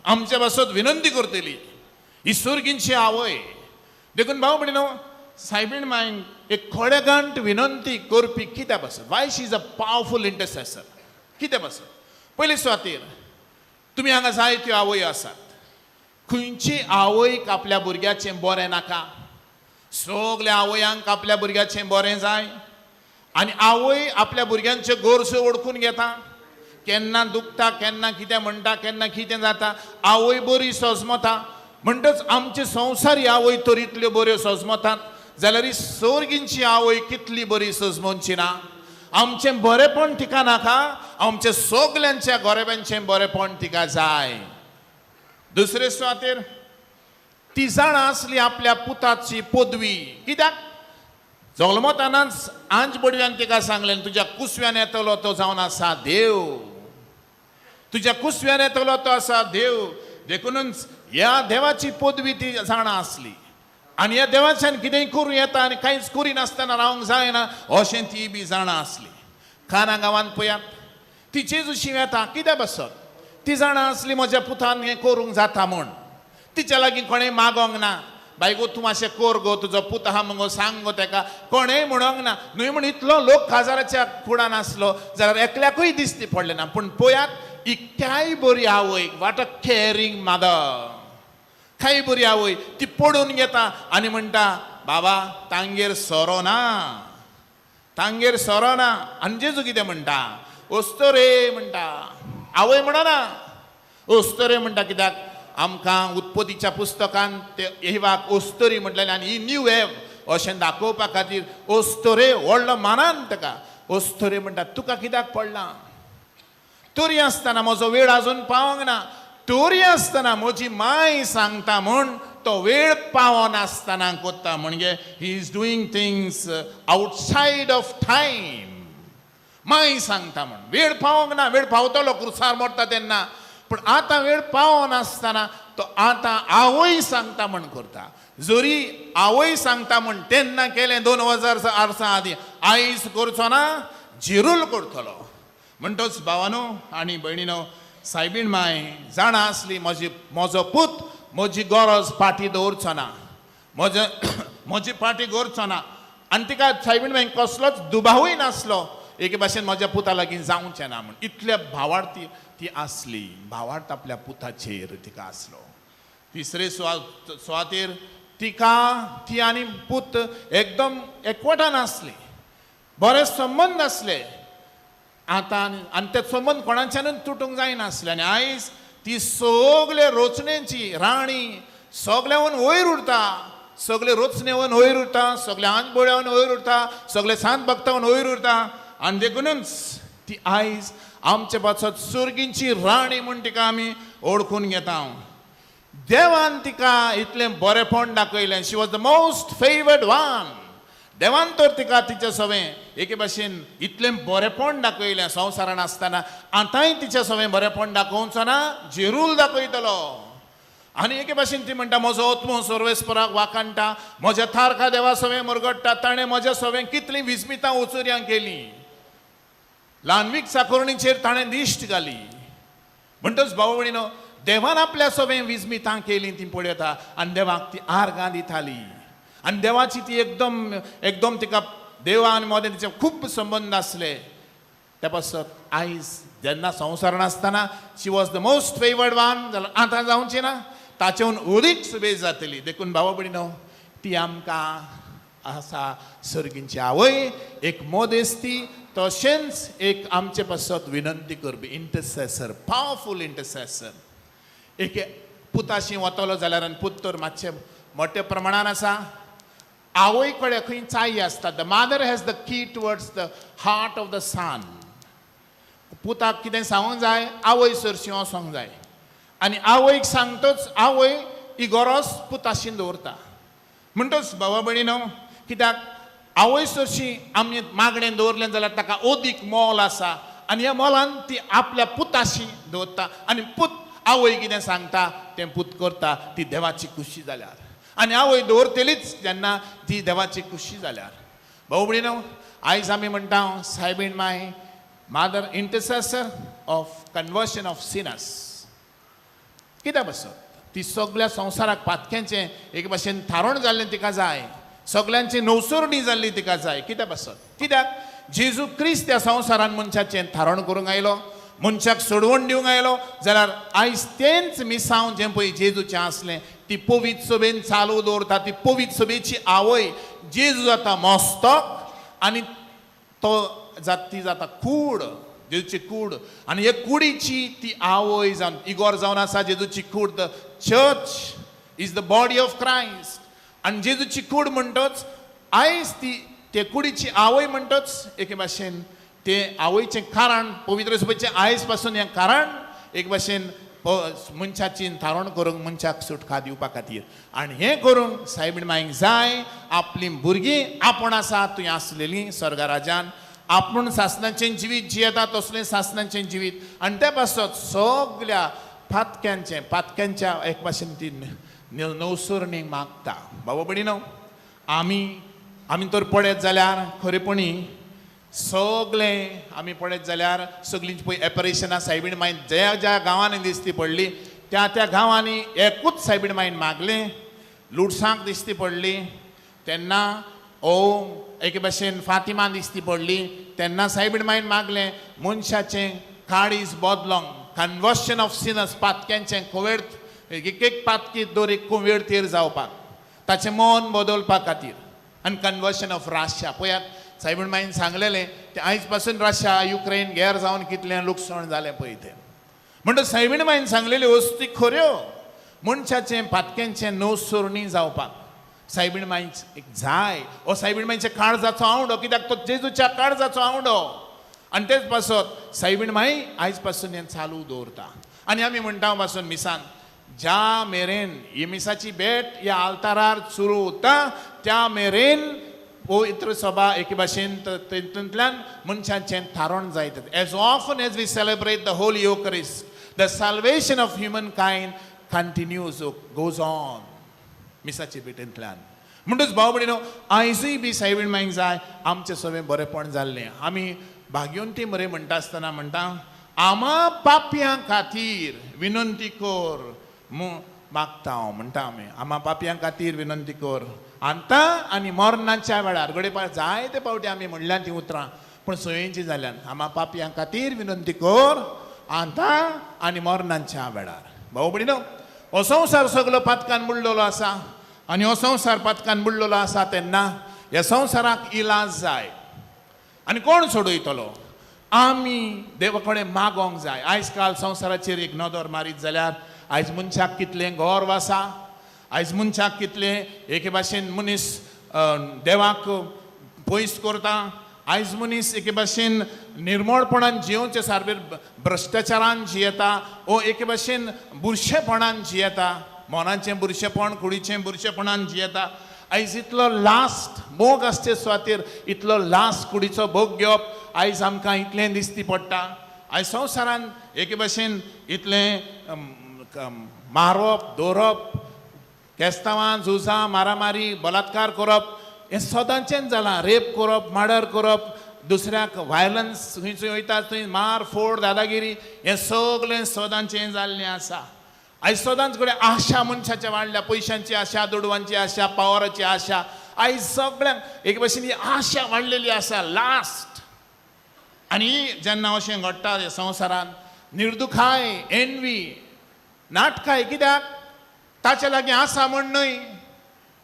आमचे पासत विनंती करतली, ही सर्गींची आवय. देखून भाव भयणीनो, सायबीण मायन एक खोडेगांठ विनंती करपी कित्या पासत? Why she is a powerful intercessor? कित्या पासत? पयले सुवातेर तुमी हांगा जायत्यो आवय आसात, खंयची आवयक आपल्या भुरग्याचें बरें नाका? सगल्या आवयांक आपल्या भुरग्याचें बरें जाय. आनी आवय आपल्या भुरग्यांच्यो गरजो वळखून घेता, केन्ना दुखता, केन्ना कितें म्हणटा, केन्ना कितें जाता, आवय बरी सजमता. म्हणटच आमचे संवसारी आवय तर इतल्यो बऱ्यो सजमतात, जाल्यार ही सोर्गींची आवय कितली बरी सजमोवची ना? आमचें बरेपण तिका नाका, आमचें सगल्यांच्या गोरेब्यांचें बरेपण तिका जाय. दुसरे सुवातेर ती जाणा आसली आपल्या पुताची पदवी. कित्याक जल्मतानाच आंज बडव्यान तिका सांगलें, तुज्या कुसव्यान येतलो तो जावन आसा देव, तुज्या कुसव्यान येतलो तो आसा देव. देखूनच ह्या देवाची पदवी ती जाणा आसली आनी ह्या देवाच्यान कितेंय करूं येता आनी कांयच करिनासतना रावंक जायना अशें ती बी जाणा आसली. काना गांवांत पळयात, ती जेजूशी येता कित्याक बसत, ती जाणा आसली म्हज्या पुतान हें करूंक जाता म्हूण. तिच्या लागीं कोणें मागोंक ना, बाय गो तूं मातशें कर गो, तुजो पूत आहा मुगो सांग गो तेका, कोणेंय म्हणोंक ना. न्हय म्हूण इतलो लोक काजाराच्या कुडान आसलो जाल्यार एकल्याकूय दिसती पडलें ना. पूण पळयात, इतक्याय बरी आवय, what a caring mother, काय बरी आवय, ती पडून घेता आनी म्हणटा, बाबा तांगेर सोरो ना, तांगेर सोरो ना. आनी जेजू कितें म्हणटा, ओस्तोरे म्हणटा. आवय म्हणना, ओस्तोरे म्हणटा. कित्याक आमकां उत्पत्तीच्या पुस्तकान ते येवाक ओस्तोरी म्हटलेलें आनी ही न्यू एव अशें दाखोवपा खातीर ओस्तोरे व्हडलो मानान ताका ओस्तोरे म्हणटा. तुका कित्याक पडलां, तरी आसतना म्हजो वेळ आजून पावंक ना, तरी आसतना म्हजी माय सांगता म्हूण तो वेळ पावनासतना कोत्ता. म्हणजे he is doing things outside of time. माय सांगता म्हूण वेळ पावंक ना, वेळ पावतलो क्रुसार मोडटा तेन्ना, पूण आतां वेळ पावनासतना तो आतां आवय सांगता म्हण करता. जरी आवय सांगता म्हण तेन्ना केलें 2000 वर्सां आदीं, आयज करचो ना, जिरूल करतलो. म्हणटच भावानो आनी भयणीनो, सायबीण माय जाणा आसली म्हजी म्हजो पूत म्हजी गरज फाटी दवरचो ना, म्हजे म्हजी फाटी करचो ना. आनी तिका सायबीण माय कसलोच दुबावूय नासलो एके भाशेन म्हज्या पुता लागीं जावचें ना म्हूण. इतल्या भावार्थ ती आसली, भावार्थ आपल्या पुताचेर तिका आसलो. तिसरे सुवातेर तिका ती आनी पूत एकदम एकवटान आसली, बरे संबंद आसले. आतां आनी ते संबंद कोणाच्यानूच तुटूंक जायनासले. आनी आयज ती सगळे रोचणेची राणी, सगळ्यावन वयर उरता, सगळे रोचणेवन वयर उरता, सगळे आंजबोळ्यावन वयर उरता, सगळे सांत भक्तावन वयर उरता. आनी देखूनच ती आयज आमचे पासत सुर्गींची राणी म्हूण तिका आमी ओळखून घेता. देवान तिका इतलें बरेपण दाखयलें. She was the most favoured one. देवान तर तिका तिच्या सवें एके भाशेन इतलें बरेपण दाखयलें संवसारान आसतना, आतांय तिच्या सवें बरेपण दाखोवचो ना, जेरूल दाखयतलो. आनी एके भाशेन ती म्हणटा, म्हजो आत्मो सर्वेस्पराक वाखाणटा, म्हज्या थारखा देवा सवें मुरगडटा, ताणें म्हज्या सवें कितलीं विस्मितां उचुर्यां केलीं, ल्हानवीक चाकोरणीचेर ताणें दिश्ट घाली. म्हणटच भाव भयणीनो, देवान आपल्या सवें विस्मितां केलीं ती पळयता आनी देवाक ती आर्गां दिताली. आनी देवाची ती एकदम एकदम तिका देवा आनी मदें तिचे खूब संबंद आसले. त्या पासत आयज जेन्ना संवसारान आसतना she was the most favoured one, जाल्यार आतां जावची ना, ताचेहून अदीक सुबेज जातली. देखून भावा भयणीनो, ती आमकां आसा सर्गींची आवय, एक मदेस्ती, तशेंच एक आमचे पासत विनंती करपी इंटरसेसर, पावरफूल इंटरसेसर. एक पुताशी वतलो जाल्यार आनी पूत तर मातशें मोठ्या प्रमाणान आसा, आवय कडेन खंय चाई आसता. The mother has the key towards the heart of the son. पुताक कितें सांगूंक जाय, आवय सरशी वचोंक जाय. आनी आवयक सांगतच आवय ही गरज पुताशी दवरता. म्हणटच भावा भयणीनो, कित्याक आवय सरशी आमी मागणें दवरलें जाल्यार ताका अदीक मोल आसा आनी ह्या मोलान ती आपल्या पुताशी दवरता. आनी पूत आवय कितें सांगता तें पूत करता, ती देवाची खुशी जाल्यार. आनी आवय दवरतलीच जेन्ना ती देवाची खुशी जाल्यार. भाऊ भयणीनो, आयज आमी म्हणटा सायबीण माय mother intercessor of conversion of sinners. कित्याक बसत ती सगळ्या संवसाराक पातक्यांचें एक भाशेन थारण जाल्लें तिका जाय, सगल्यांची नवसरणी जाल्ली तिका जाय. कित्याक बसत, कित्याक जेजू क्रिस्त त्या संवसारान मनशाचें थारण करूंक आयलो, मनशाक सोडवण दिवंक आयलो. जाल्यार आयज तेंच मिसांव जें पळय जेजूचें आसलें ती पवित्र सभेन चालू दवरता. ती पवित्र सभेची आवय जेजू जाता मस्तक आनी तो ती जाता कूड, जेजूची कूड. आनी हे कुडीची ती आवय जावन इगोर जावन आसा जेजूची कूड. The church is the body of Christ. आनी जेजूची कूड म्हणटच आयज ती ते कुडीची आवय म्हणटच एके भाशेन ते आवयचें कारण पवित्र सभेचें आयज पासून हें कारण एक भाशेन मनशाची थारण करूंक मनशाक सुटका दिवपा खातीर. आनी हें करूंक सायबीण माईक जाय आपलीं भुरगीं आपूण आसा थंय आसलेलीं स्वर्गराजान आपूण सासणाचें जिवीत जियेता तसलें सासणाचें जिवीत. आनी ते पासत सगल्या पातक्यांचें पातक्यांच्या एक भाशेन ती नवसरणी मागता. बाबा भयणीनो, आमी आमी तर पळयत जाल्यार खरेपणी सगळें आमी पळयत जाल्यार सगळीं पळय एपरेशनां सायबीण माईन ज्या ज्या गांवांनी दिसती पडली त्या त्या गांवांनी एकूच सायबीण माईन मागलें. लुडसांक दिसती पडली तेन्ना ओ एके भाशेन फातिमा दिसती पडली तेन्ना सायबीण माईन मागलें मनशाचें काळीज बदलोंक, कन्वर्शन ऑफ सिनर्स, पातक्यांचें कोवेळ एक एक पातकी दर एक कुवेळ तेर जावपाक, ताचें मन बदलपा खातीर. आनी कन्वर्शन ऑफ राशिया, पळयात सायबीण माईन सांगलेलें तें आयज पासून रशिया युक्रेन गेर जावन कितलें लुकसाण जालें पळय तें. म्हणटच सायबीण माईन सांगलेल्यो वस्ती खऱ्यो, मनशाचें पातक्यांचें नवसरणी जावपाक सायबीण माईच एक जाय. हो सायबीण माईच्या काळजाचो आवडो, कित्याक तो जेजूच्या काळजाचो आवडो. आनी तेच पासत सायबीण माई आयज पासून हें चालू दवरता. आनी आमी म्हणटा पासून मिसान ज्या मेरेन ही मिसाची भेट ह्या आल्तारार सुरू उरता त्या मेरेन पवित्र सभा एके भाशेन तितूंतल्यान मनशाचें थारण जायत. As often as we celebrate the Holy Eucharist, the salvation of humankind continues, goes on मिसाचे भेटेंतल्यान. म्हणटच भाव भयणीनो, आयजूय बी सायबीण माईक जाय आमचें सगळें बरेंपण जाल्लें. आमी भाग्यवंती मरे म्हणटा आसतना म्हणटा आमा पापयां खातीर विनंती कर मागता हांव म्हणटा आमी आमा पापयां खातीर विनंती कर आतां आनी मरणाच्या वेळार. घडये जायते फावटी आमी म्हणल्यान तीं उतरां पूण सोयेची जाल्यान आमा पापयां खातीर विनंती कर आतां आनी मरणाच्या वेळार. भाव भयणीनो, हो संवसार सगलो पातकान बुडलेलो आसा आनी हो संवसार पातकान बुडलेलो आसा तेन्ना ह्या संवसाराक इलाज जाय. आनी कोण सोडयतलो? आमी देवा कडेन मागोंक जाय. आयज काल संवसाराचेर एक नदर मारीत जाल्यार आयज मनशाक कितलें गर्व आसा, आयज मनशाक कितलें एके भाशेन मनीस देवाक पयस करता, आयज मनीस एके भाशेन निर्मळपणान जियोवचे सारकें भ्रश्टाचारान जियेता ओ एके भाशेन बुरशेपणान जियेता, मनाचें बुरशेपण कुडीचें बुरशेपणान जियेता. आयज इतलो लास्ट मोग आसचे सुवातेर इतलो लास्ट कुडीचो भोग घेवप आयज आमकां इतलें दिसती पडटा. आयज संवसारान एके भाशेन इतलें मारप दवरप, केस्तांवां झुजां मारामारी बलात्कार करप हें सदांचेंच जालां. रेप करप, मर्डर करप, दुसऱ्याक वायलन्स खंय खंय वयता थंय मार फोड दादागिरी हें सगळें सदांचें जाल्लें आसा. आयज सदांच कडेन आशा मनशाच्या वाडल्या, पयशांची आशा, दुडवांची आशा, पावराची आशा. आयज सगळ्यांक एक भाशेन ही आशा वाडलेली आसा लास्ट. आनी जेन्ना अशें घडटा ह्या संवसारान निर्दुखाय, एनवी, नाटकाय, कित्याक ताच्या लागीं आसा म्हूण न्हय,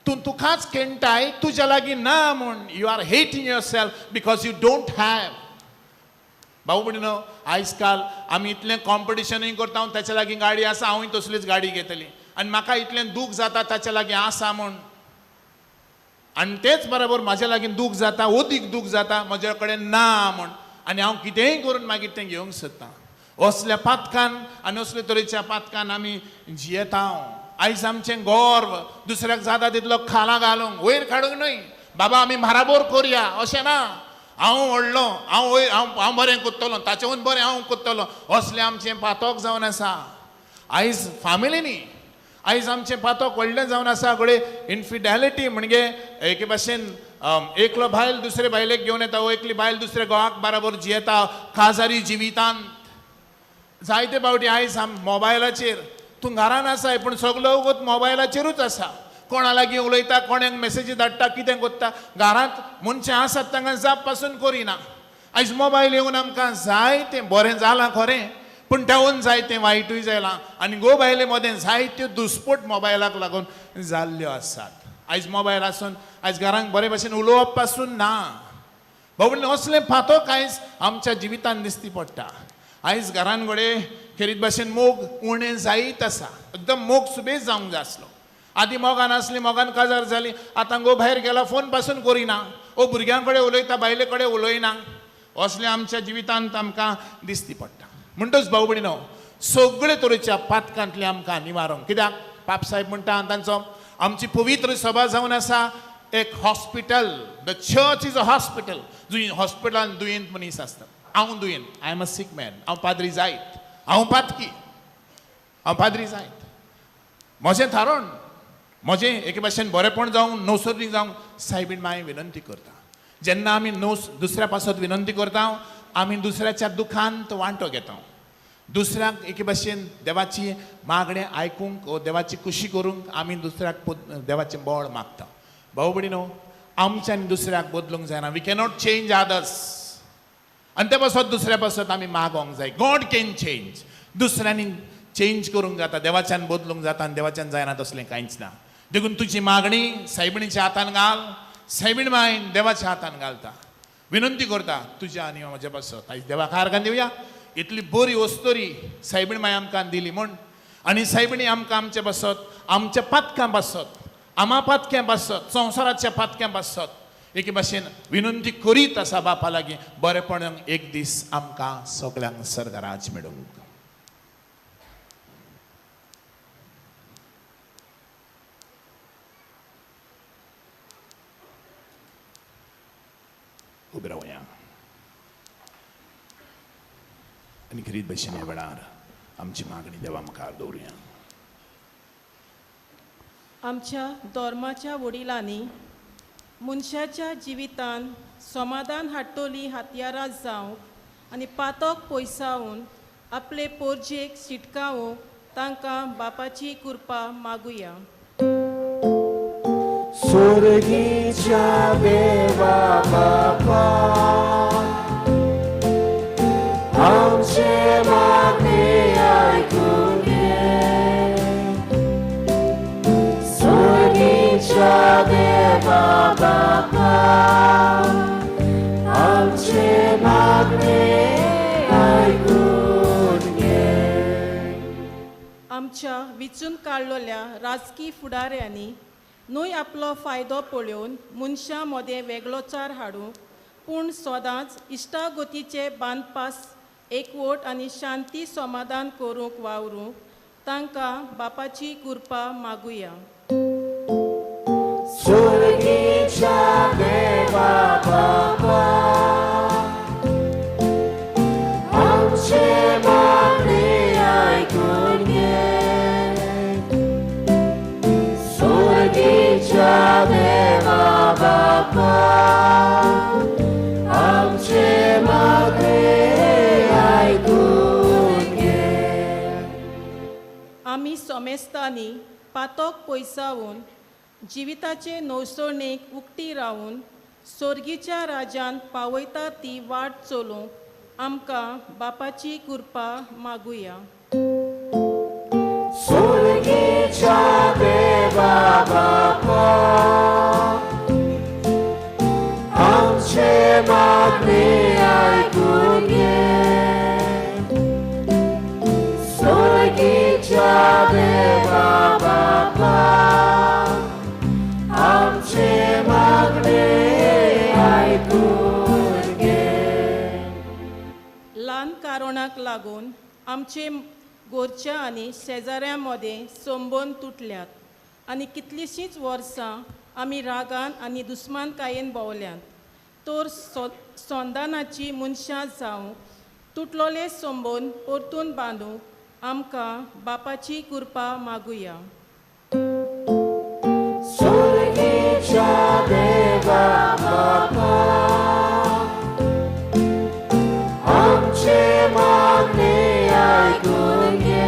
तूं तुकाच खेणटाय तुज्या लागीं ना म्हूण. You are hating yourself because you don't have. भाऊ भयणीनो, आयज काल आमी इतलें कॉम्पिटिशनूय करता, हांव ताच्या लागीं गाडी आसा हांवूय तसलीच गाडी घेतली आनी म्हाका इतलें दूख जाता ताच्या लागीं आसा म्हूण. आनी तेच बरोबर म्हाज्या लागीं दूख जाता, अदीक दूख जाता म्हज्या कडेन ना म्हूण, आनी हांव कितेंय करून मागीर तें घेवंक सोदतां. असल्या पातकान आनी असले तरेच्या पातकान आमी जियेता. आयज आमचें गर्व दुसऱ्याक जाता तितलो खाला घालूंक, वयर काडूंक न्हय. बाबा आमी बराबर करुया अशें ना, हांव व्हडलो, हांव वयर, हांव बरें कोत्तलो, ताचेहून बरें हांव कोत्तलो, असलें आमचें पातक जावन आसा. आयज फामिलीनी आयज आमचें पातक व्हडलें जावन आसा. घडये इनफिडेलिटी म्हणजे एके भाशेन एकलो बायल दुसरे बायलेक घेवन येता, एकली बायल दुसरे घोवाक बराबर जियेता काजारी जिवितांत. जायते फावटी आयज आम मोबायलाचेर, तूं घरान आसाय पूण सगलो वगत मोबायलाचेरूच आसा, कोणा लागीं उलयता, कोणाक मेसेजी धाडटा, कितें कोत्ता. घरांत मनशां आसात तांकां जाप पासून करिना. आयज मोबायल येवन आमकां जायतें बरें जालां खरें, पूण तेवून जायतें वायटूय जालां. आनी गो बायले मदें जायत्यो दुस्पोट मोबायलाक लागून जाल्ल्यो आसात. आयज मोबायल आसून आयज घरांक बरे भाशेन उलोवप पासून ना. बाबा असलें फातोक आयज आमच्या जिवितान दिसती पडटा. आयज घरान घडये खेरीत भाशेन मोग उणें जायत आसा. एकदम मोग सुबेज जावंक जाय आसलो. आदीं मोगान आसली, मोगान काजार जाली, आतां गो भायर गेला फोन पासून करिना, ओ भुरग्यां कडेन उलयता, बायले कडेन उलयना. असलें आमच्या जिवितांत आमकां दिसती पडटा. म्हणटच भाव भयणीनो, सगळे तरेच्या पातकांतले आमकां निवारूंक. कित्याक पाप साहेब म्हणटा तांचो आमची पवित्र सभा जावन आसा एक hospital. The church is a hospital. जुंय हॉस्पिटलान दुयेंत मनीस आसता. हांव दुयेंत, I am a sick man. हांव पाद्री जायत, हांव पातकी, हांव पाद्री जायत. म्हजें थारण म्हजें एके भाशेन बरेपण जावं नवसरणी जावं सायबीण माय विनंती करता. जेन्ना आमी दुसऱ्या पासत विनंती करता आमी दुसऱ्याच्या दुखांत वांटो घेता. दुसऱ्याक एके भाशेन देवाची मागणें आयकूंक वो देवाची खुशी करूंक आमी दुसऱ्याक देवाचें बळ मागता. भाव भयणीनो, आमच्यान दुसऱ्याक बदलूंक जायना. We cannot change others. आनी ते पासत दुसऱ्या पासत आमी मागोंक जाय. गॉड can change. दुसऱ्यांनी चेंज करूंक जाता, देवाच्यान बदलूंक जाता आनी देवाच्यान जायना तसलें कांयच ना. देखून तुजी मागणी सायबिणीच्या हातान घाल, सायबीण मायन देवाच्या हातान घालता. विनंती करता तुज्या आनी म्हज्या पासत. आयज देवाक आर्गां दिवया. इतली बरी वस्तोरी सायबीण माय आमकां दिली म्हूण. आनी सायबिणी आमकां आमचे पासत, आमच्या पातकां पासत, आमा पातक्यां पासत, संवसाराच्या पातक्यां पासत एके भाशेन विनंती करीत आसा बापा लागीं बरेपण एक दीस आमकां सगळ्यांक सर्गराज मेळूंक. उबे रावया आनी खेरीत भशेन ह्या वेळार आमची मागणी देवा मुखार दवरुया. आमच्या धर्माच्या वडिलांनी मनशाच्या जिवितान समाधान हाडटली हत्यारां जावंक आनी पातक पयसावन आपले पोरजेक शिटकावूंक तांकां बापाची कृपा मागुया. स्वर्गीच्या देवा बापा, आमचे मागणे आयकून घे. स्वर्गीच्या देवा बापा, आमचे मागणे आयकून घे. आमच्या विचून काडलेल्या राजकी फुडाऱ्यांनी न्हय आपलो फायदो पळोवन मनशां मदें वेगळोचार हाडूंक, पूण सदांच इश्टागतीचे बांदपास एकवट आनी शांती समाधान करूंक वावरूंक तांकां बापाची कृपा मागुया. स्वर्गीच्या देवा बापा, आमचे मागणे आयकून घे. स्वर्गीच्या देवा बापा, आमचे मागणे आयकून घे. आमी सोमेस्तांनी पातक पयसावन जिविताचे नवसरणेक उक्ती रावन स्वर्गीच्या राजान पावयता ती वाट चलूंक आमकां बापाची कृपा मागुया. स्वर्गीच्या देवा बापा, आमचे मागणे आयकून घे. स्वर्गीच्या देवा बापा, आमचे मागणे आयकून घे. ल्हान कारणाक लागून आमचे गोरच्या आनी शेजाऱ्यां मदें संबंद तुटल्यात आनी कितलींशींच वर्सां आमी रागान आनी दुस्मानकायेन भोंवल्यात. तर संदानाची मनशां जावंक तुटलोले संबंद परतून बांदूंक आमकां बापाची कृपा मागुया. स्वर्गीच्या देवा बापा, आमचे मागणे आयकून घे.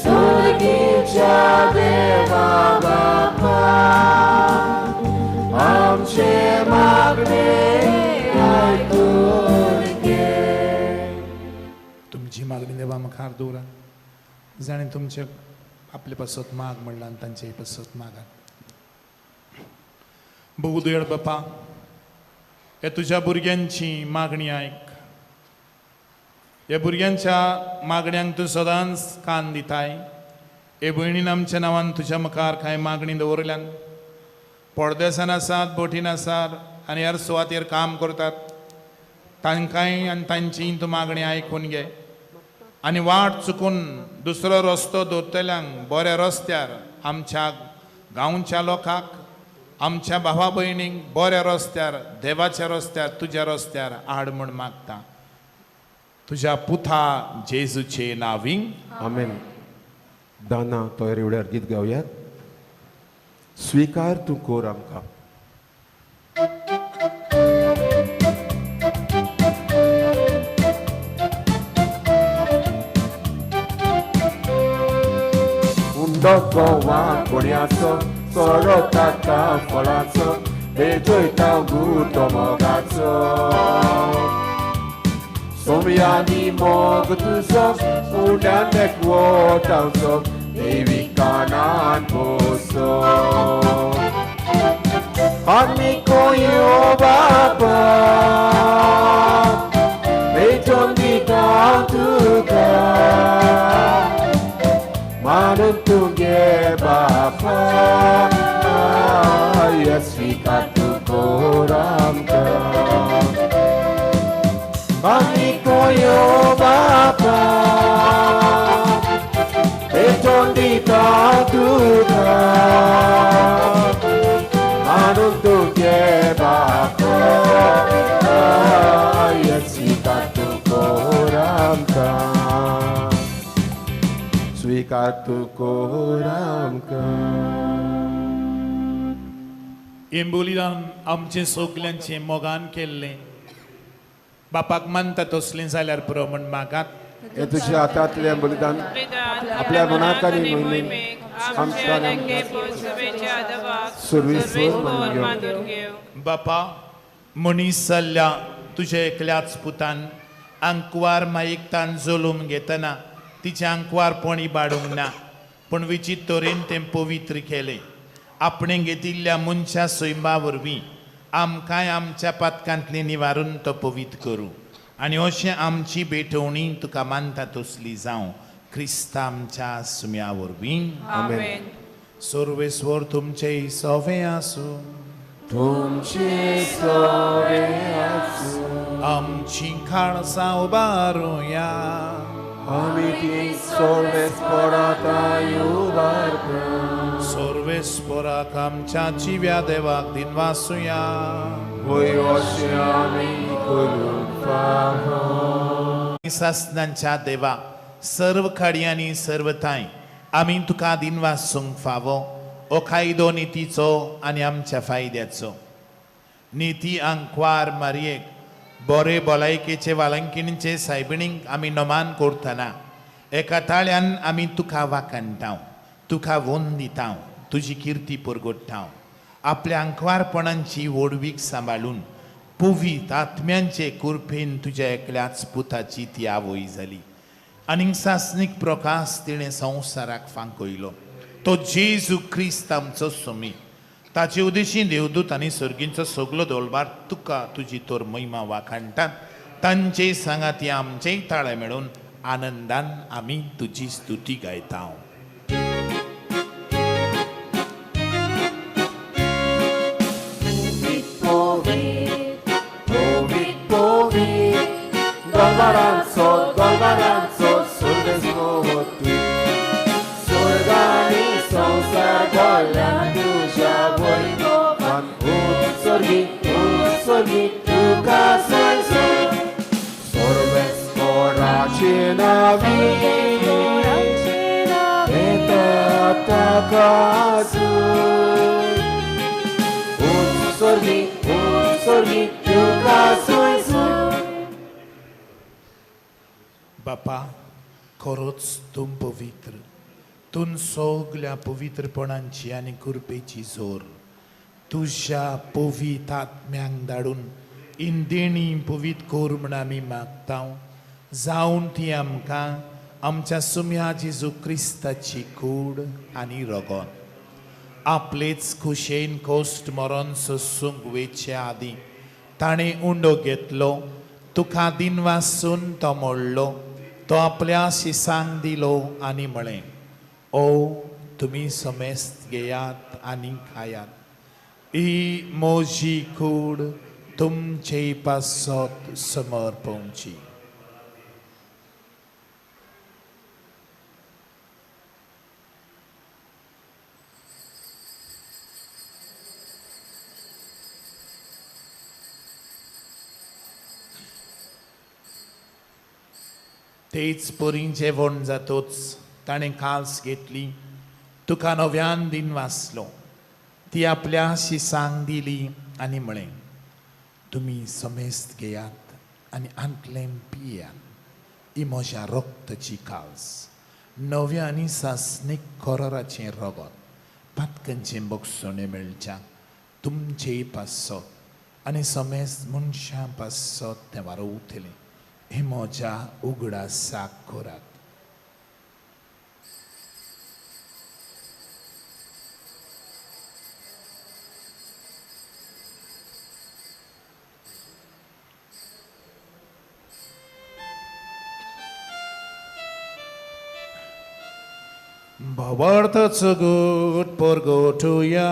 स्वर्गीच्या देवा बापा, आमचे मागणे आयकून घे. तुमची मागणी देवा मुखार दवरा. जाणें तुमचे आपले पासत माग म्हणलां आनी तांचे पासत मागात. बहुदयळ बापा, ह्या तुज्या भुरग्यांची मागणी आयक. ह्या भुरग्यांच्या मागण्यांक तूं सदांच कान दिताय. हे भयणीन आमच्या नांवान तुज्या मुखार कांय मागणी दवरल्यान. पडदेसान आसात, बोटीन आसात आनी ह्या सुवातेर काम करतात. तांकांय आनी तांची तूं मागणी आयकून घे आनी वाट चुकून दुसरो रस्तो दवरतल्यांक बऱ्या रस्त्यार आमच्या गांवच्या लोकांक आमच्या भावा भयणींक बऱ्या रस्त्यार देवाच्या रस्त्यार तुज्या रस्त्यार हाड म्हूण मागता तुज्या पुता जेजूचे नावींग. आमेन. दाना तयारी वेळार गीत गावयात. स्वीकार तूं कोर आमकां. उंडो गोवा कोण्याचो सोरो ताका फळाचो भेटयता गुटो मोगाचो सोमयानी मोग तुजो उंड्यान एकवटावचो देवी कानान पोसो आनी कोयो बाबा भेटोन दिता तुका मानून तुगे बापा स्वीकार तूं कोर आमकां आनी कोयो बापा भेटोन दिता तुका मानून तुगे बापा स्वीकार तूं कोर आमकां स्वीकार तूं कोर आमकां. एम्बुलिदान आमचें सगल्यांचें मोगान केल्लें बापाक मानता तसलें जाल्यार पुरो म्हूण मागात. हे तुज्या हातांतलें बलिदान आपल्या मनाक आनी मोहिमेक आमच्या सुरवेस मानून घेवं. बापा मनीस जाल्ल्या तुज्या एकल्याच पुतान आंकवार माईकतान जलूम घेतना तिचें आंकवारपण इबाडूंक ना पूण विचित्र तरेन तें पवित्र केलें. आपणें घेतिल्ल्या मनशा सैमा वरवीं आमकांय आमच्या पातकांतली निवारून तो पवित्र करूं आनी अशें आमची भेटवणी तुका मानता तसली जावं क्रिस्ता आमच्या सुम्या वरवीं. आमेन. सर्वेस्वर तुमचे सवे आसूं. तुमचे सवे आसूं. आमची काळसां उबारुया. आमी ती सर्वेस्पराक उबारता. सर्वेस्पराक आमच्या जिव्या देवाक दिनवासुया. वय अशें आमी करूंक फावो. सासनांच्या देवा सर्व खाडयांनी सर्व थांय आमी तुका दिनवासूंक फावो हो कायदो नितीचो आनी आमच्या फायद्याचो. निती आंकवार मारयेक बरे भलायकेचे वालंकिणीचे सायबिणींक आमी नमान करतना एका ताळ्यान आमी तुका वाखाणटाव तुका वोन दिताव तुजी किर्ती परगोडटाव. आपल्या आंकवारपणांची व्हडवीक सांबाळून पवीत आत्म्यांचे कुरपेन तुज्या एकल्याच पुताची ती आवय जाली आनीक सासनीक प्रकाश तिणें संवसाराक फांकयलो. तो जेजू क्रिस्त आमचो सोमी. ताचे उदेशी देवदूत आनी सर्गींचो सगलो दोलबार तुका तुजी तोर महिमा वाखाणटात. तांचे सांगाती आमचेय ताळे मेळून आनंदान आमी तुजी स्तुती गायता. Galvaranzo, Galvaranzo, सर्वेस्पर तूं स्वर्गानी संवसार भरला तुज्या वैभवान. उत्सर्गी उत्सर्गी तुका सोय सोय सर्वेस्पराचे नावी येता ताका सोय. उत्सर्गी उत्सर्गी तुका सोय सोय. बापा खरोच तूं पवित्र तूं सगल्या पवित्रपणांची आनी कृपेची जोर तुज्या पवित्र आत्म्यांक धाडून इंदेणी पवित्र कर म्हूण आमी मागता. जावन ती आमकां आमच्या सुम्या जेजू क्रिस्ताची कूड आनी रगत आपलेच खुशेन कोश्ट मरण सोसूंक वेचे आदीं ताणें उंडो घेतलो तुका दिनवासून तो मोडलो तो आपल्या शिसांक दिलो आनी म्हळें ओ तुमी समेस्त घेयात आनी खायात. ही म्हजी कूड तुमचे पासत समर्पवची. तेच परी जेवण जातोच ताणें काल्स घेतली, तुका नव्यान दिन वाचलो, ती आपल्या शिसांक दिली आनी म्हळें, तुमी समेस्त घेयात आनी आंतलें पियात, ही म्हज्या रक्ताची काल्स, नव्या आनी सासणीक कोराचें रगत, पातकांचें बक्षणें मेळच्याक तुमचे पासत आनी समेस्त मनशां पासत तें वारोवतलें. हे म्हज्या उगडासाक करात. भावार्थाचो गूट परगटुया.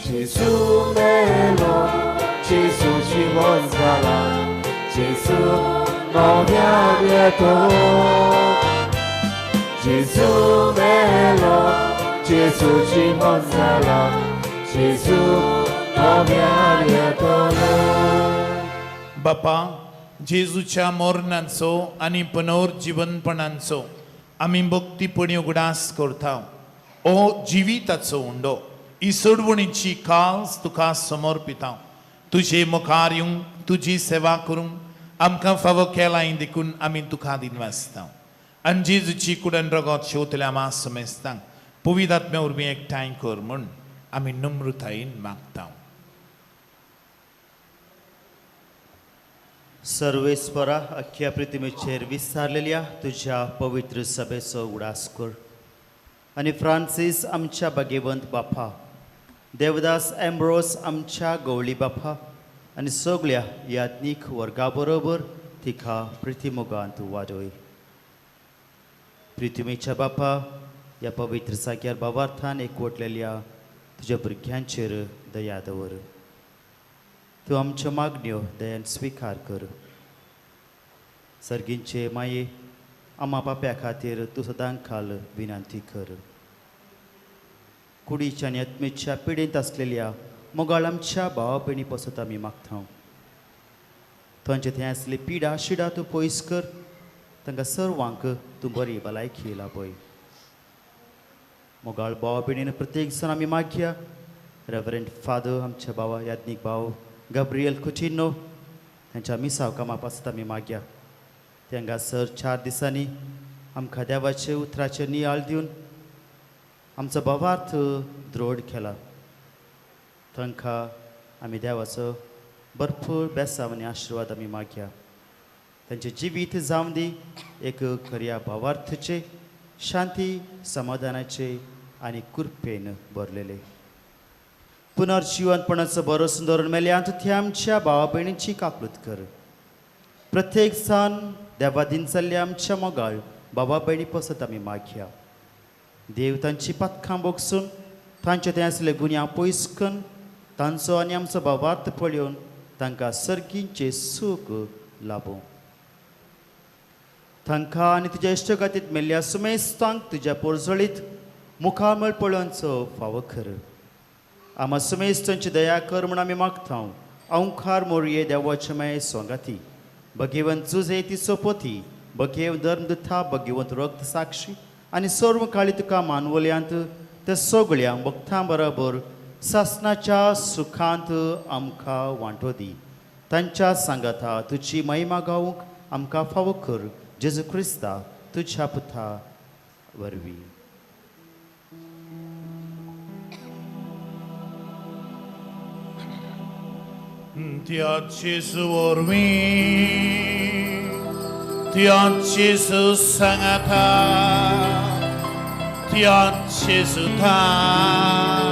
Gesù melo, Gesù ci volta, Gesù non mi avrieto. Gesù melo, Gesù ci volta, Gesù non mi avrieto. बापा, जेजूच्या मरणाचो आनी पुनर्जिवनपणाचो आमी भक्तीपणी उगडास करता. ओ जिविताचो उंडो, ही सोडवणीची काल्स तुका समर्पिता. तुजे मुखार येवंक, तुजी सेवा करूंक आमकां फावो केलाय देखून आमी तुका दिनवासता. आनी जेजूची कुडन रगत शेवतल्या आमा समेस्तांक पवित्र आत्म्या वरवीं एकठांय कर म्हूण आमी नम्रतायेन मागता. सर्वेस्परा, अख्ख्या पृथ्वीचेर विस्तारलेल्या तुज्या पवित्र सभेचो उडास कर आनी फ्रांसीस आमच्या भाग्यवंत बापा, देवदास एम्ब्रोस आमच्या गवळी बापा आनी सगळ्या याज्ञीक वर्गा बरोबर तिका प्रितीमोगांत वाडय. प्रिथ्वीच्या बापा, ह्या पवित्र जाग्यार बाबार्थान एकवटलेल्या तुज्या भुरग्यांचेर दया दवर. तूं आमच्यो मागण्यो दयान स्विकार कर. सर्गींचे माये, आमा पाप्या खातीर तूं सदां खाल विनंती कर. कुडीच्या आनी आत्मेच्या पिडेंत आसलेल्या मोगाळ आमच्या भावा भयणी पसत आमी मागता. तांचे थंय आसली पिडा शिडा तूं पयस कर. तांकां सर्वांक तूं बरी भलायकी लाभय. मोगाळ भावा भयणीन प्रत्येक जाण आमी मागया. रेवरंड फादर आमच्या भावा याज्ञीक भाव गब्रियल कुचिनो तांच्या मिसाव कामा पासत आमी मागया. ते हांगासर 4 दिसांनी आमकां देवाचे उतराचे नियाळ दिवन आमचो भावार्थ द्रोड केला. तांकां आमी देवाचो भरपूर बेसांव आनी आशिर्वाद आमी मागया. तांचें जिवीत जावं दी एक खऱ्या भावार्थाचे, शांती समाधानाचे आनी कृपेन भरलेले. पुनर्जिवनपणाचो भरोसो दवरून मेल्यांत ते आमच्या भावा भयणींची काकूत कर. प्रत्येक जाण देवादीन जाल्ल्या आमच्या मोगाळ बाबा भयणी पसत आमी मागया. देव तांची पातकां बोगसून तांचे थंय आसले गुन्यांव पयस करून तांचो आनी आमचो भावार्थ पळोवन तांकां सर्गींचें सूख लाबूं. तांकां आनी तुज्या इश्टगातींत मेल्ल्या सुमेस्तांक तुज्या पोरजळीत मुखामळ पळोवचो फावो कर. आमा सुमेस्तांची दया कर म्हूण आमी मागता. अंखार मोरये देवाचे माये सोंगाती, भगेवंत जुजे ती सोपोती, भगेव धर्म दुथा, भगेवंत रक्त साक्षी आनी सर्व काळी तुका मानवल्यांत त्या सगळ्या भक्तां बरोबर सासनाच्या सुखांत आमकां वांटो दी. तांच्या सांगाता तुजी महिमा गावंक आमकां फावो कर. जेजू क्रिस्ता तुज्या पुता वरवीं. त्याचे वरवीं, त्याचे सांगाता, त्याचे सुतान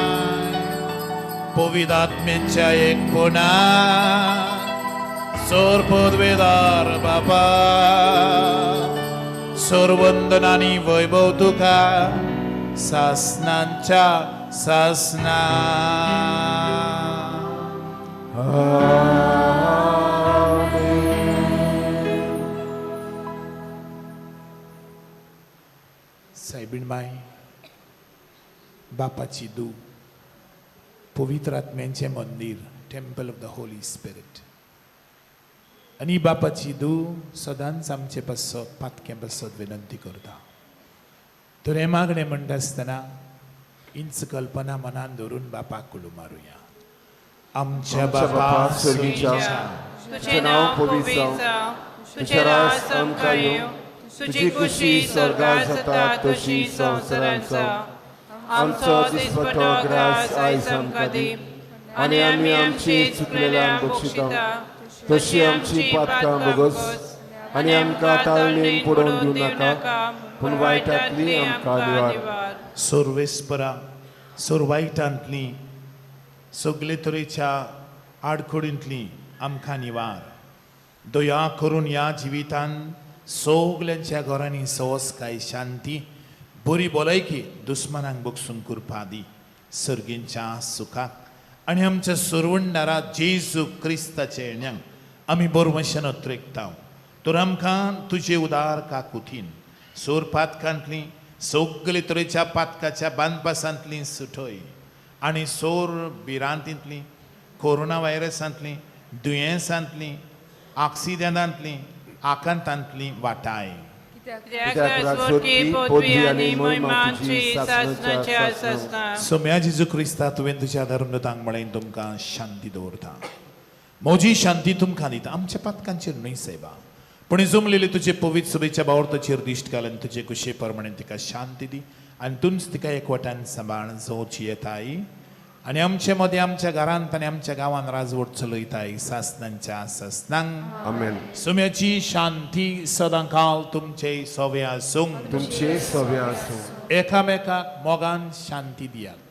पवित्र आत्म्याच्या एकपणान सर्वपदवेदार बापा, सर्वंदन आनी वैभव तुका सासनांच्या सासना. सायबीण माय, बापाची दू, पवित्र आत्म्यांचें मंदीर, temple of the Holy Spirit. आनी बापाची दू सदांच आमचे पासत, पातकें पासत विनंती करता. तर हें मागणें म्हणटा आसतना इंच कल्पना मनान धरून बापाक कुलू मारुया. आमच्या बापा स्वर्गीच्या, तुजें नांव पवित्र जावं, तुजें राज आमकां येवं, तुजी खुशी स्वर्गार जाता तशी संवसारांत जावं. आमचो दिसपटो ग्रास आयज आमकां दी, आनी आमी आमची चुकलेल्यांक बक्षिता तशी आमची पातकां भोगस, आनी आमकां ताळणेन पडोवन दिवं नाका, पूण वायटांतली आमकां निवार. सोर्वेस्परा, सोरवायटांतली सगळे तरेच्या आडखळींतली आमकां निवार. दया करून ह्या जिवितान सगल्यांच्या घरांनी सवसकाय, शांती, बरी भलायकी, दुस्मानांक बगसून कृपा दी. सर्गींच्या सुखाक आनी आमच्या सरवणदारा जेजू क्रिस्ताच्या येण्यांक आमी बरवंशान अत्रेकता. तर आमकां तुजे उदार काकुतीन सोर पातकांतली सगळे तरेच्या पातकाच्या बांदपासांतली सुटय, आनी सोर भिरांतींतली, कोरोना व्हायरसांतली, दुयेंसांतली, आक्सिडेंटांतली, आकांतांतली वाटाय. सोम्या जेजू क्रिस्ता, तुवें तुज्या धर्मदूतांक म्हळें तुमकां शांती दवरता, म्हजी शांती तुमकां दिता. आमच्या पातकांचेर न्हय सायबा, पूण जमलेली तुजे पवित्र सभेच्या बावडताचेर दिश्ट घाल आनी तुजे कुशे प्रमाणे तिका शांती दी, आनी तूंच तिका एकवटान सांबाळ जोची येताय, आनी आमचे मदें, आमच्या घरांत आनी आमच्या गांवांत राजवट चलयताय सासनांच्या सासनांक. आमेन. सुम्याची शांती सदां काल तुमचे सवे आसूं. तुमचे सवे आसूं. एकामेकाक मोगान शांती दियात.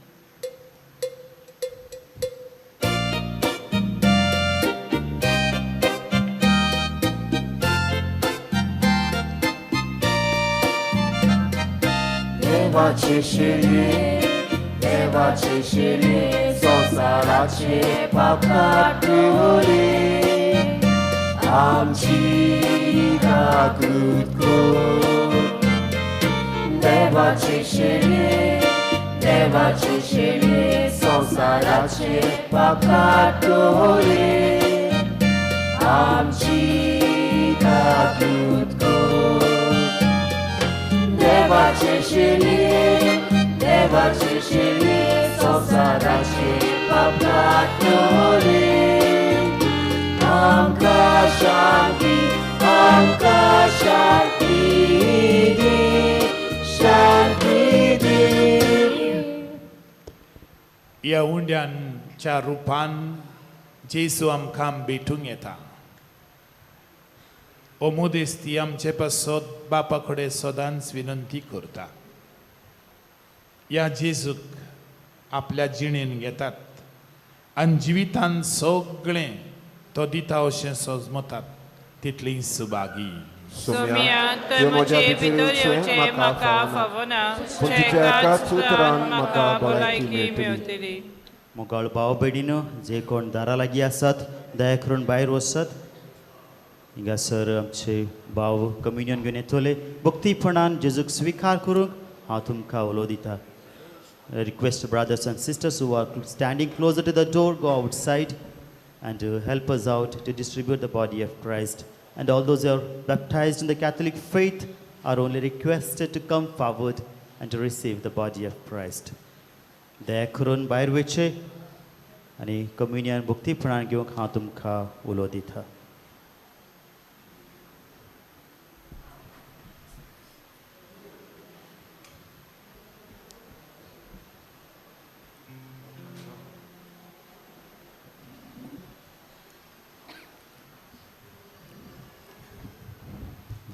देवाचे शिरी, देवाचे शिरी, संवसाराचे पाप काडटली, आमची काकूत कर. देवाचे शिरी, देवाचे शिरी, संवसाराचे पाप काडटली, आमची काकूत कर. देवाचे शिरी, देवाचे शिरी, संवसाराचे पाप काडटली, आमकां शांती, आमकां शांती दी, शांती दी. ह्या उंड्यांच्या रुपान जेजू आमकां भेटूंक येता. ओ मोदेस्ती आमचे पासत बापा कडेन सदांच विनंती करता. ह्या जेजूक आपल्या जिणेन घेतात आनी जिवितान सगळें तो दिता अशें सजमतात तितली सुभागी. सोम्या, तुवें म्हज्या भितर येवचें म्हाका फावना, पूण तुज्या एकाच उतरान म्हाका भलायकी मेळटली. मोगाळ भाव भयणीनो, जे कोण दारा लागीं आसात दया करून भायर वचत. हिंगासर आमचे भाव कम्युनियन घेवन येतले. भक्तीपणान जेजूक स्विकार करूंक हांव तुमकां उलो दिता. Request brothers and sisters who are standing closer to the door, go outside and help us out to distribute the body of Christ. And all those who are baptized in the Catholic faith are only requested to come forward and to receive the body of Christ. दया करून भायर वयचें आनी communion भक्तीपणान घेवंक हांव तुमकां उलो दिता.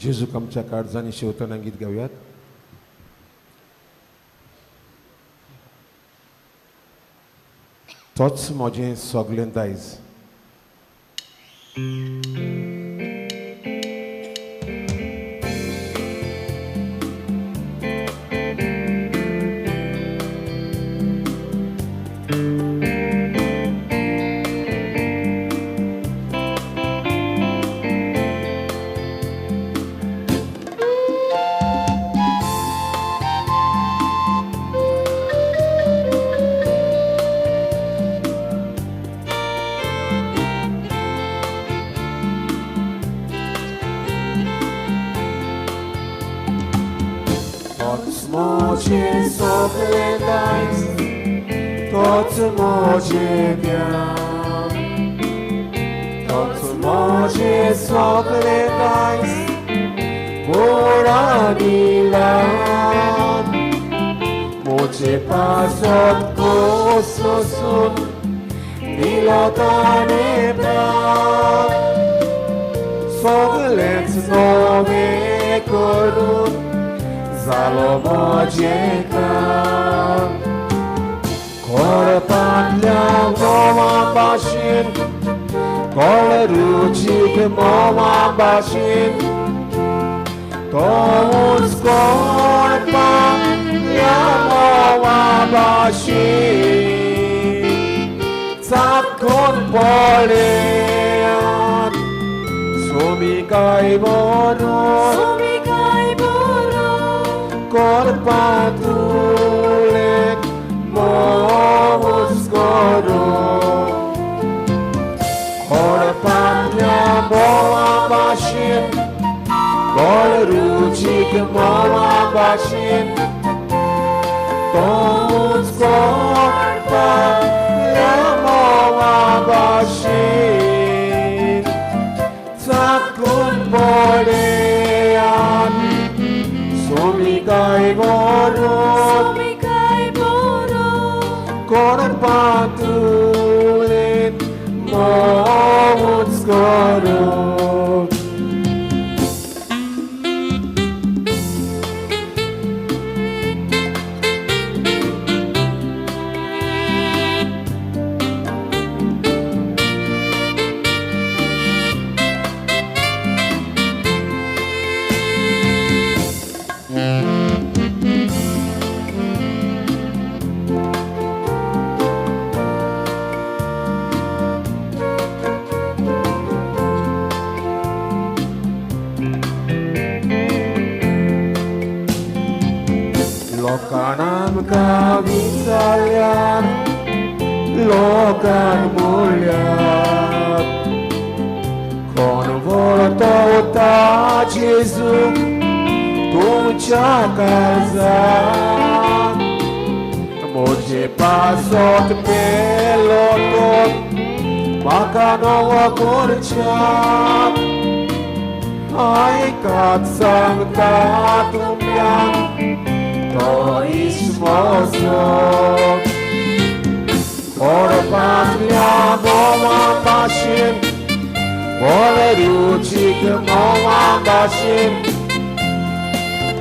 जेजूक आमच्या काळजांनी शेवतना गीत गावयात. तोच म्हजें सगळें दायज. तोच म्हजें सगळें दायज, तोच म्हजें ज्ञान, तोच म्हजें सगळें दायज, व्हड आनी ल्हान. म्हजे पासत कोसोसून दिलो ताणें प्राण, सगळेंच नवें करून जालो म्हजें काम. कोळपांतल्या म्होंवा भाशेन, गोड रुचीक म्होंवा भाशेन, तोच कोळपांतल्या म्होंवा भाशेन. चाखून पळयात सोमिकाय बरो, करपांतुलें मोवूच करूं. कोळपांतल्या म्होंवा भाशेन, गोड रुचीक म्होंवा भाशेन, तोच कोळपांतल्या म्होंवा भाशेन. चाखून पळयात सोमिकाय बरो, कोणपांतुलें मोवूच करूं. लोकान आमकां विचारल्यार, लोकान म्हणल्यार, कोण व्हरता जेजू तुमच्या काळजांत? म्हजे पासत मेलो तो म्हाका नवो करच्याक. आयकात सांगता तुमकां तो इस्मोसो. कोळपांतल्या म्होंवा भाशेन, गोड रुचीक म्होंवा भाशेन,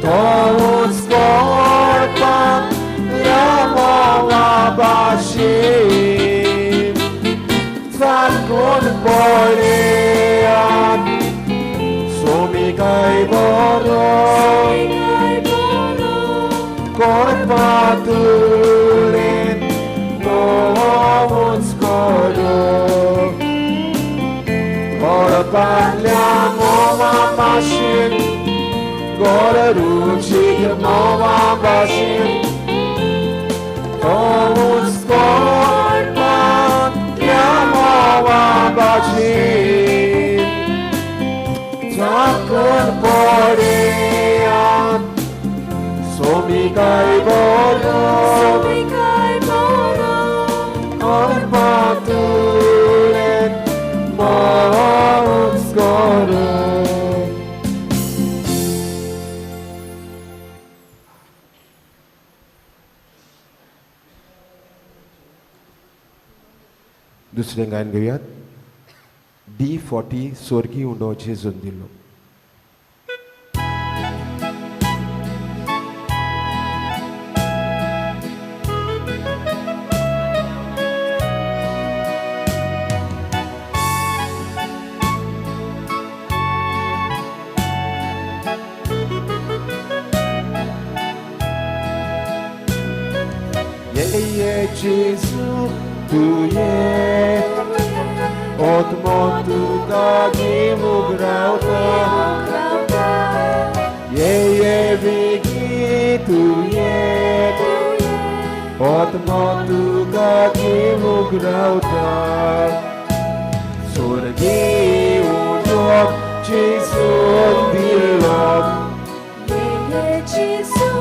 तोच कोळपांतल्या म्होंवा भाशेन. चाखून पळयात सोमिकाय बरो, कोळपांतुलें मोवूच करूं. कोळपांतल्या म्होंवा भाशेन, गोड रुचीक म्होंवा भाशेन, तोच कोळपांतल्या म्होंवा भाशेन. चाखून पळयात सोमिकाय बरो, कोळपांतुलें मोवूच करूं. दुसरें गायन घेवयात, D40 स्वर्गीय उंडो जेजून दिलो. Gesù, tu ye, ot motu kagimu grauta, ye ye vigi tu ye, ot motu kagimu grauta, surgi unok Gesù dilok, ye ye Gesù.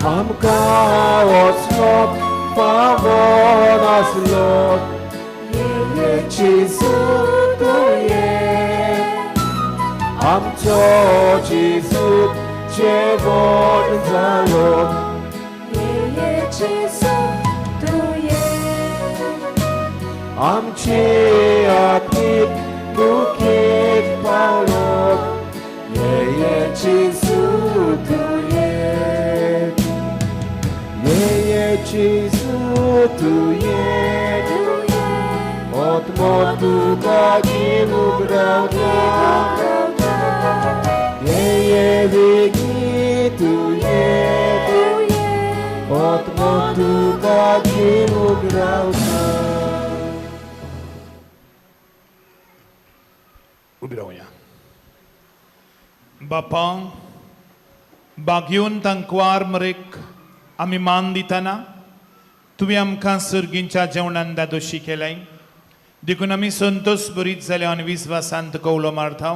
आमकां वचलोत फावो नासलोत ये जेजू तुवें आमचो जेजू जेवण जालो ये जेजू तुवें आमचे आत्मीक दुखेक पावलो ये जेजू तुवें ये जेजू तुवें आत्मो तुका घेवूंक रावता ये वेगीं तुवें आत्मो तुका घेवूंक रावता. उबी रावया. बापा बागयोन तांकवार मरेक आमी मान दितना तुवें आमकां सर्गींच्या जेवणान दादोशी केलाय देखून आमी संतोश बरीत जाल्या आनी विस्वासान तुका उलो मारता.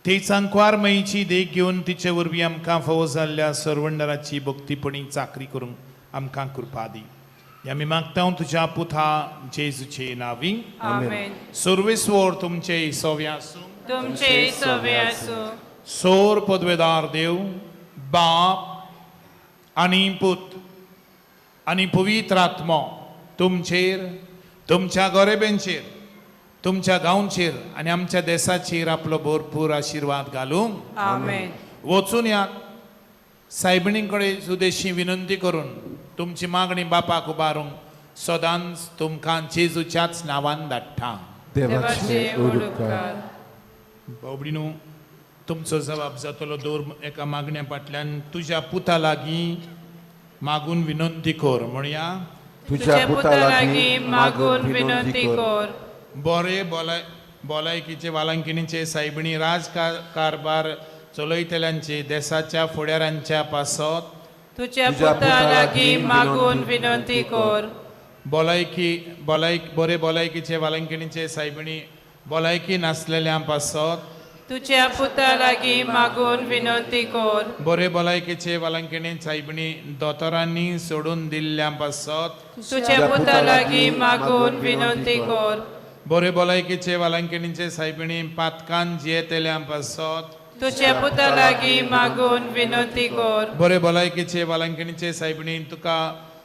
तेच आंकवार मयीची देख घेवन तिचे वरवीं आमकां फावो जाल्ल्या सरवंडराची भक्तीपणी चाकरी करूंक आमकां कृपा दी. हे आमी मागता तुज्या पुता जेजूचे नांवी. आमेन. सर्वेस्वर तुमचे सव्या आसूं. तुमचे सवे आसूं. सोर पदवेदार देव बाप आनी पूत आनी पवित्र आत्मो तुमचेर, तुमच्या गोरेबेंचेर, तुमच्या गांवचेर आनी आमच्या देसाचेर आपलो भरपूर आशिर्वाद घालूं. आमेन. वचून यात सायबिणी कडेन सुदेशी विनंती करून तुमची मागणी बापाक उबारूंक सदांच तुमकां जेजूच्याच नांवान धाडटा. देवाचे उपकार. बाबडीनू तुमचो जबाब जातलो दवर एका मागण्या फाटल्यान तुज्या पुता लागीं मागून विनंती कर म्हणया. तुझ्या पुता लागीं मागून विनंती कर. बरे भलायकीचे वालांकिणीचे सायबिणी राज कारभार चलयतल्यांचे देसाच्या फुडारांच्या पासत तुझ्या पुता लागीं मागून विनंती कर. भलायकी बरे भलायकीचे वालांकिणीचे सायबिणी भलायकी नासलेल्या पासत तुझ्या पुता लागीं मागून विनंती कर. बरे भलायकीचे वालांकिणी सायबिणी दोतोरांनी सोडून दिल्ल्या पासत तुझ्या पुता लागीं मागून विनंती कर. बरे भलायकीचे वालांकिणीचे सायबिणी पातकान जियेतल्या पासत तुझ्या पुता लागीं मागून विनंती कर. बरे भलायकीचे वालांकिणीचे सायबिणी तुका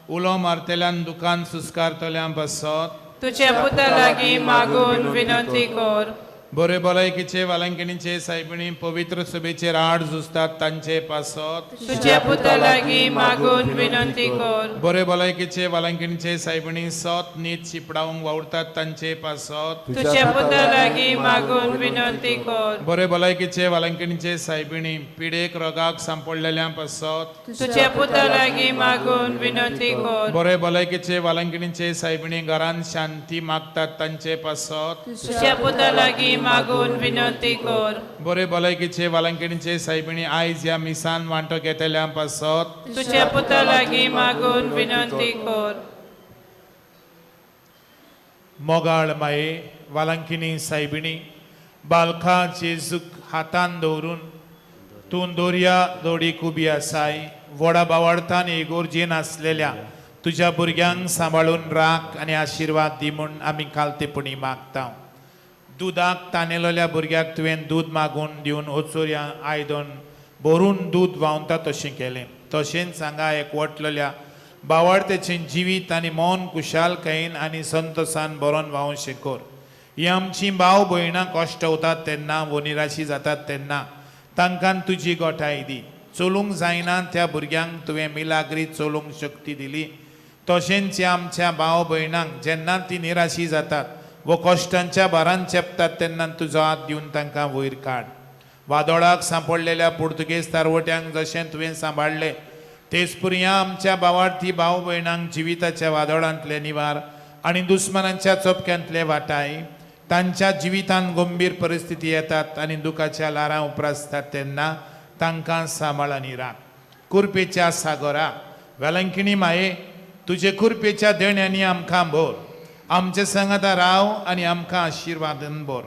उलो मारतल्यान दुकान सुस्कारतल्या पासत तुझ्या पुता लागीं मागून विनंती कर. बरे भलायकीचे वालांकिणीचे सायबिणी पवित्र सभेचेर आड झुजतात तांचे पासत तुझ्या पुता लागीं मागून विनंती कर. बरे भलायकीचे वालांकिणीचे सायबिणी सत नीत शिपडावंक वावुरतात तांचे पासत तुझ्या पुता लागीं मागून विनंती कर. बरे भलायकीचे वालांकिणीचे सायबिणी पिडेक रोगाक सांपडलेल्या पासत तुझ्या पुता लागीं मागून विनंती कर. बरे भलायकीचे वालांकिणीचे सायबिणी घरान शांती मागतात तांचे पासत तुझ्या पुता लागीं मागून विनंती कर. बरे भलायकीचे वालांकिणीचे सायबिणी आयज ह्या मिसान वांटो घेतल्या पासत तुझ्या पुता लागीं मागून विनंती कर. मोगाळ माये वालांकिणी सायबिणी बालका जेजूक हातान दवरून तूं दोरया दोडीक उबी आसाय व्हडा बावडतान इगोर्जेन आसलेल्या तुज्या भुरग्यांक सांबाळून राख आनी आशिर्वाद दी म्हूण आमी कालतेपणी मागता. दुदाक तानेलोल्या भुरग्याक तुवें दूद मागून दिवन ओचोऱ्या आयदन भरून दूद व्हांवता तशें केलें तशेंच हांगा एकवटलेल्या बावडतेचें जिवीत आनी मन कुशालकायेन आनी संतोसान भरोन व्हांवूं शेकोर. ही आमची भाव भयणां कश्टवतात तेन्ना वो निराशी जातात तेन्ना तांकां तुजी गोठाय दी. चलूंक जायना त्या भुरग्यांक तुवें मिलाग्री चलूंक शक्ती दिली तशेंच ह्या आमच्या भाव भयणांक जेन्ना ती निराशी जातात वो कश्टांच्या भारान चेपतात तेन्ना तुजो हात दिवन तांकां वयर काड. वादोळाक सांपडलेल्या पुर्तुगेज तारवट्यांक जशें तुवें सांबाळ्ळें तेच पुरी आमच्या भावार्थी भाव भयणांक जिविताच्या वादळांतले निवार आनी दुस्मानांच्या चपक्यांतले वाटाय. तांच्या जिवितांत गंभीर परिस्थिती येतात आनी दुखाच्या ल्हारां उप्रासतात तेन्ना तांकां सांबाळ आनी राख. कुरपेच्या सागोरा वेलंकिणी माये तुजे कुरपेच्या देण्यांनी आमकां भर, आमचे सांगाता राव आनी आमकां आशिर्वादन भर.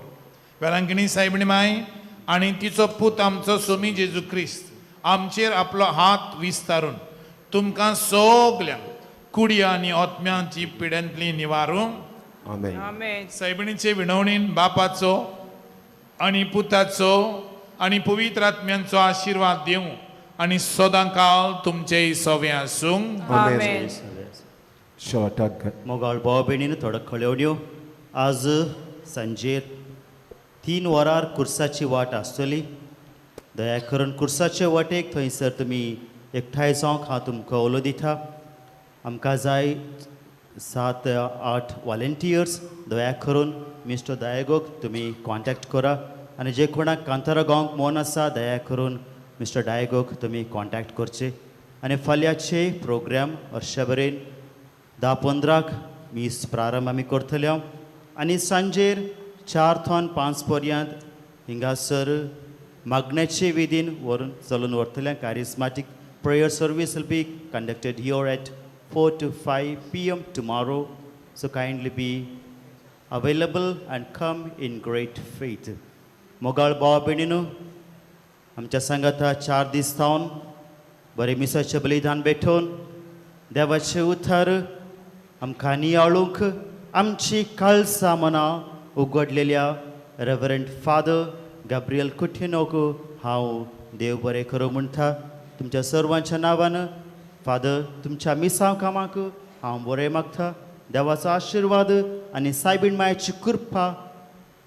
वेलंकिणी सायबिणी माय आनी तिचो पूत आमचो सोमी जेजू क्रिस्त आमचेर आपलो हात विस्तारून तुमकां सगल्यांक कुडी आनी आत्म्यांची पिडेंतली निवारूं. आमेन. आमेन. सायबिणीचे विनवणीन बापाचो आनी पुताचो आनी पवित्र आत्म्यांचो आशिर्वाद दिवं आनी सदां काल तुमचेय सवे आसूं. आमेन. शेवटाक मोगाळ भाव भयणीन थोडो खळेवण्यो. आज सांजेर 3 वरार कुर्साची वाट आसतली. दया करून कुर्साचे वाटेक थंयसर तुमी एकठांय जावंक हांव तुमकां उलो दिता. आमकां जाय 7-8 वॉलंटियर्स. दया करून मिस्टर दायगोक तुमी कॉन्टॅक्ट करा आनी जे कोणाक कांतारा गावंक मन आसा दया करून मिस्टर डायगोक तुमी कॉन्टॅक्ट करचे. आनी फाल्यांचे प्रोग्राम हर्षा बरेन 10:15 मीस प्रारंभ आमी करतले आनी सांजेर 4 थोन 5 पर्यंत हिंगासर मागण्याचे विधीन व्हरून चलून व्हरतले. Charismatic prayer service will be conducted here at 4 to 5 PM tomorrow. So kindly be available and come in great faith. मोगाळ भाव भयणीनू, आमच्या सांगाता 4 दीस थावन बरें मिसाचें बलिदान भेटोवन देवाचें उतर आमकां नियाळूंक आमची काळसां मनां उगडलेल्या रेवरंड फादर गाब्रियल कुठिनोक हांव देव बरें करूं म्हणटा. तुमच्या सर्वांच्या नांवान फादर तुमच्या मिसांव कामाक हांव बरें मागता. देवाचो आशिर्वाद आनी सायबीण मायेची कृपा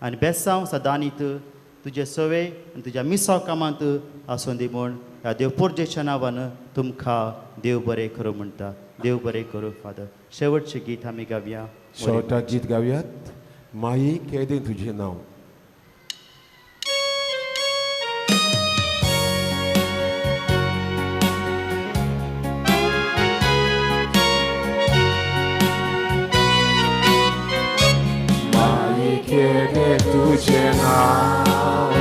आनी बेसांव सदांनीत तुजे सवे आनी तुज्या मिसांव कामांत आसूं दी म्हूण ह्या देव पोरजेच्या नांवान तुमकां देव बरें करूं म्हणटा. देव बरें करूं फादर. शेवटचें गीत आमी गावया. शेवटाक गीत गावयात. माई केदें तुजें नांव. माई केदें तुजें नांव,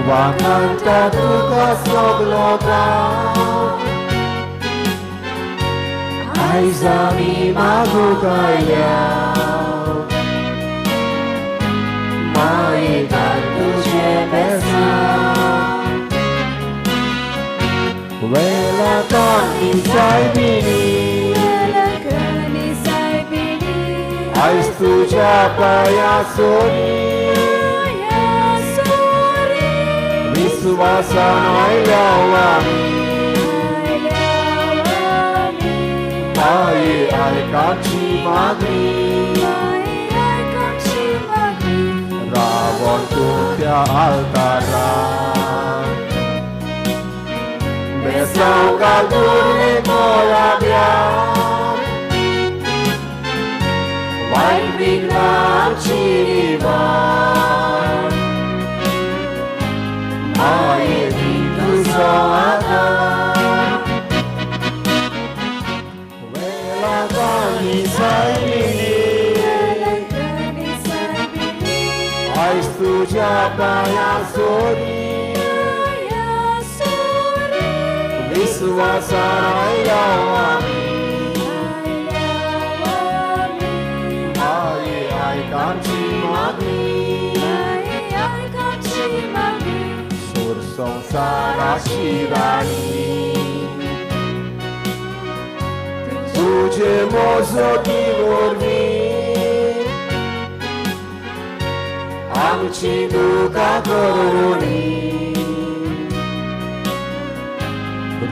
वाखाणटा तुका सगलो गांव. आयज आमी मागूंक आयल्या माई घाल तुजें बेसांव. वेलाकानी सायबिणी आयज तुज्या पांयां सोरी विस्वासान आयल्या आमी. माई आयकाची मागणी रावण तूं त्या आल्तारार बेसांव घाल दुर्वे मोळाव्यार. वायट विघ्नां आमची निवार. माये दी तुजो आदार. वेलाकानी सायबिणी आयज तुज्या पांयां सोरी विस्वासान आयल्या आमी. माये आयक आमची मागणी सोर संवसाराची राणी तुजे मोजोती वरवीं आमची दुकां करुणी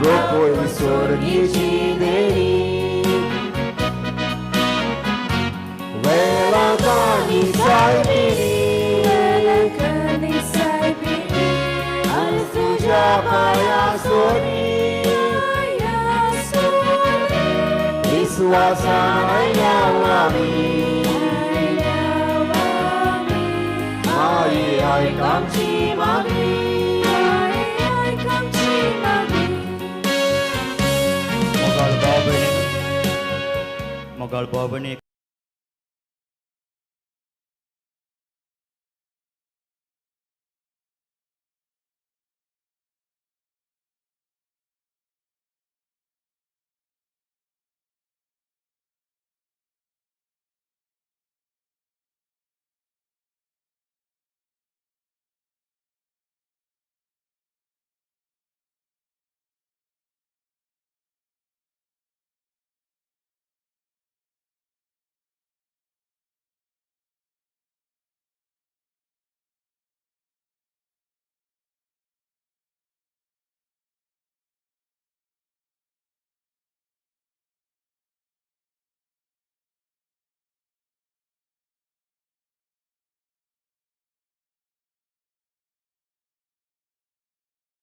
रोपय स्वर्गीची देणी. वेलाकानी सायबिणी आयज तुज्या पांयां सोरी विस्वासान आयल्या आमी. माई आयक आमची मागणी. मोगाळ भाव भयणी, मोगाळ भाव भयणी.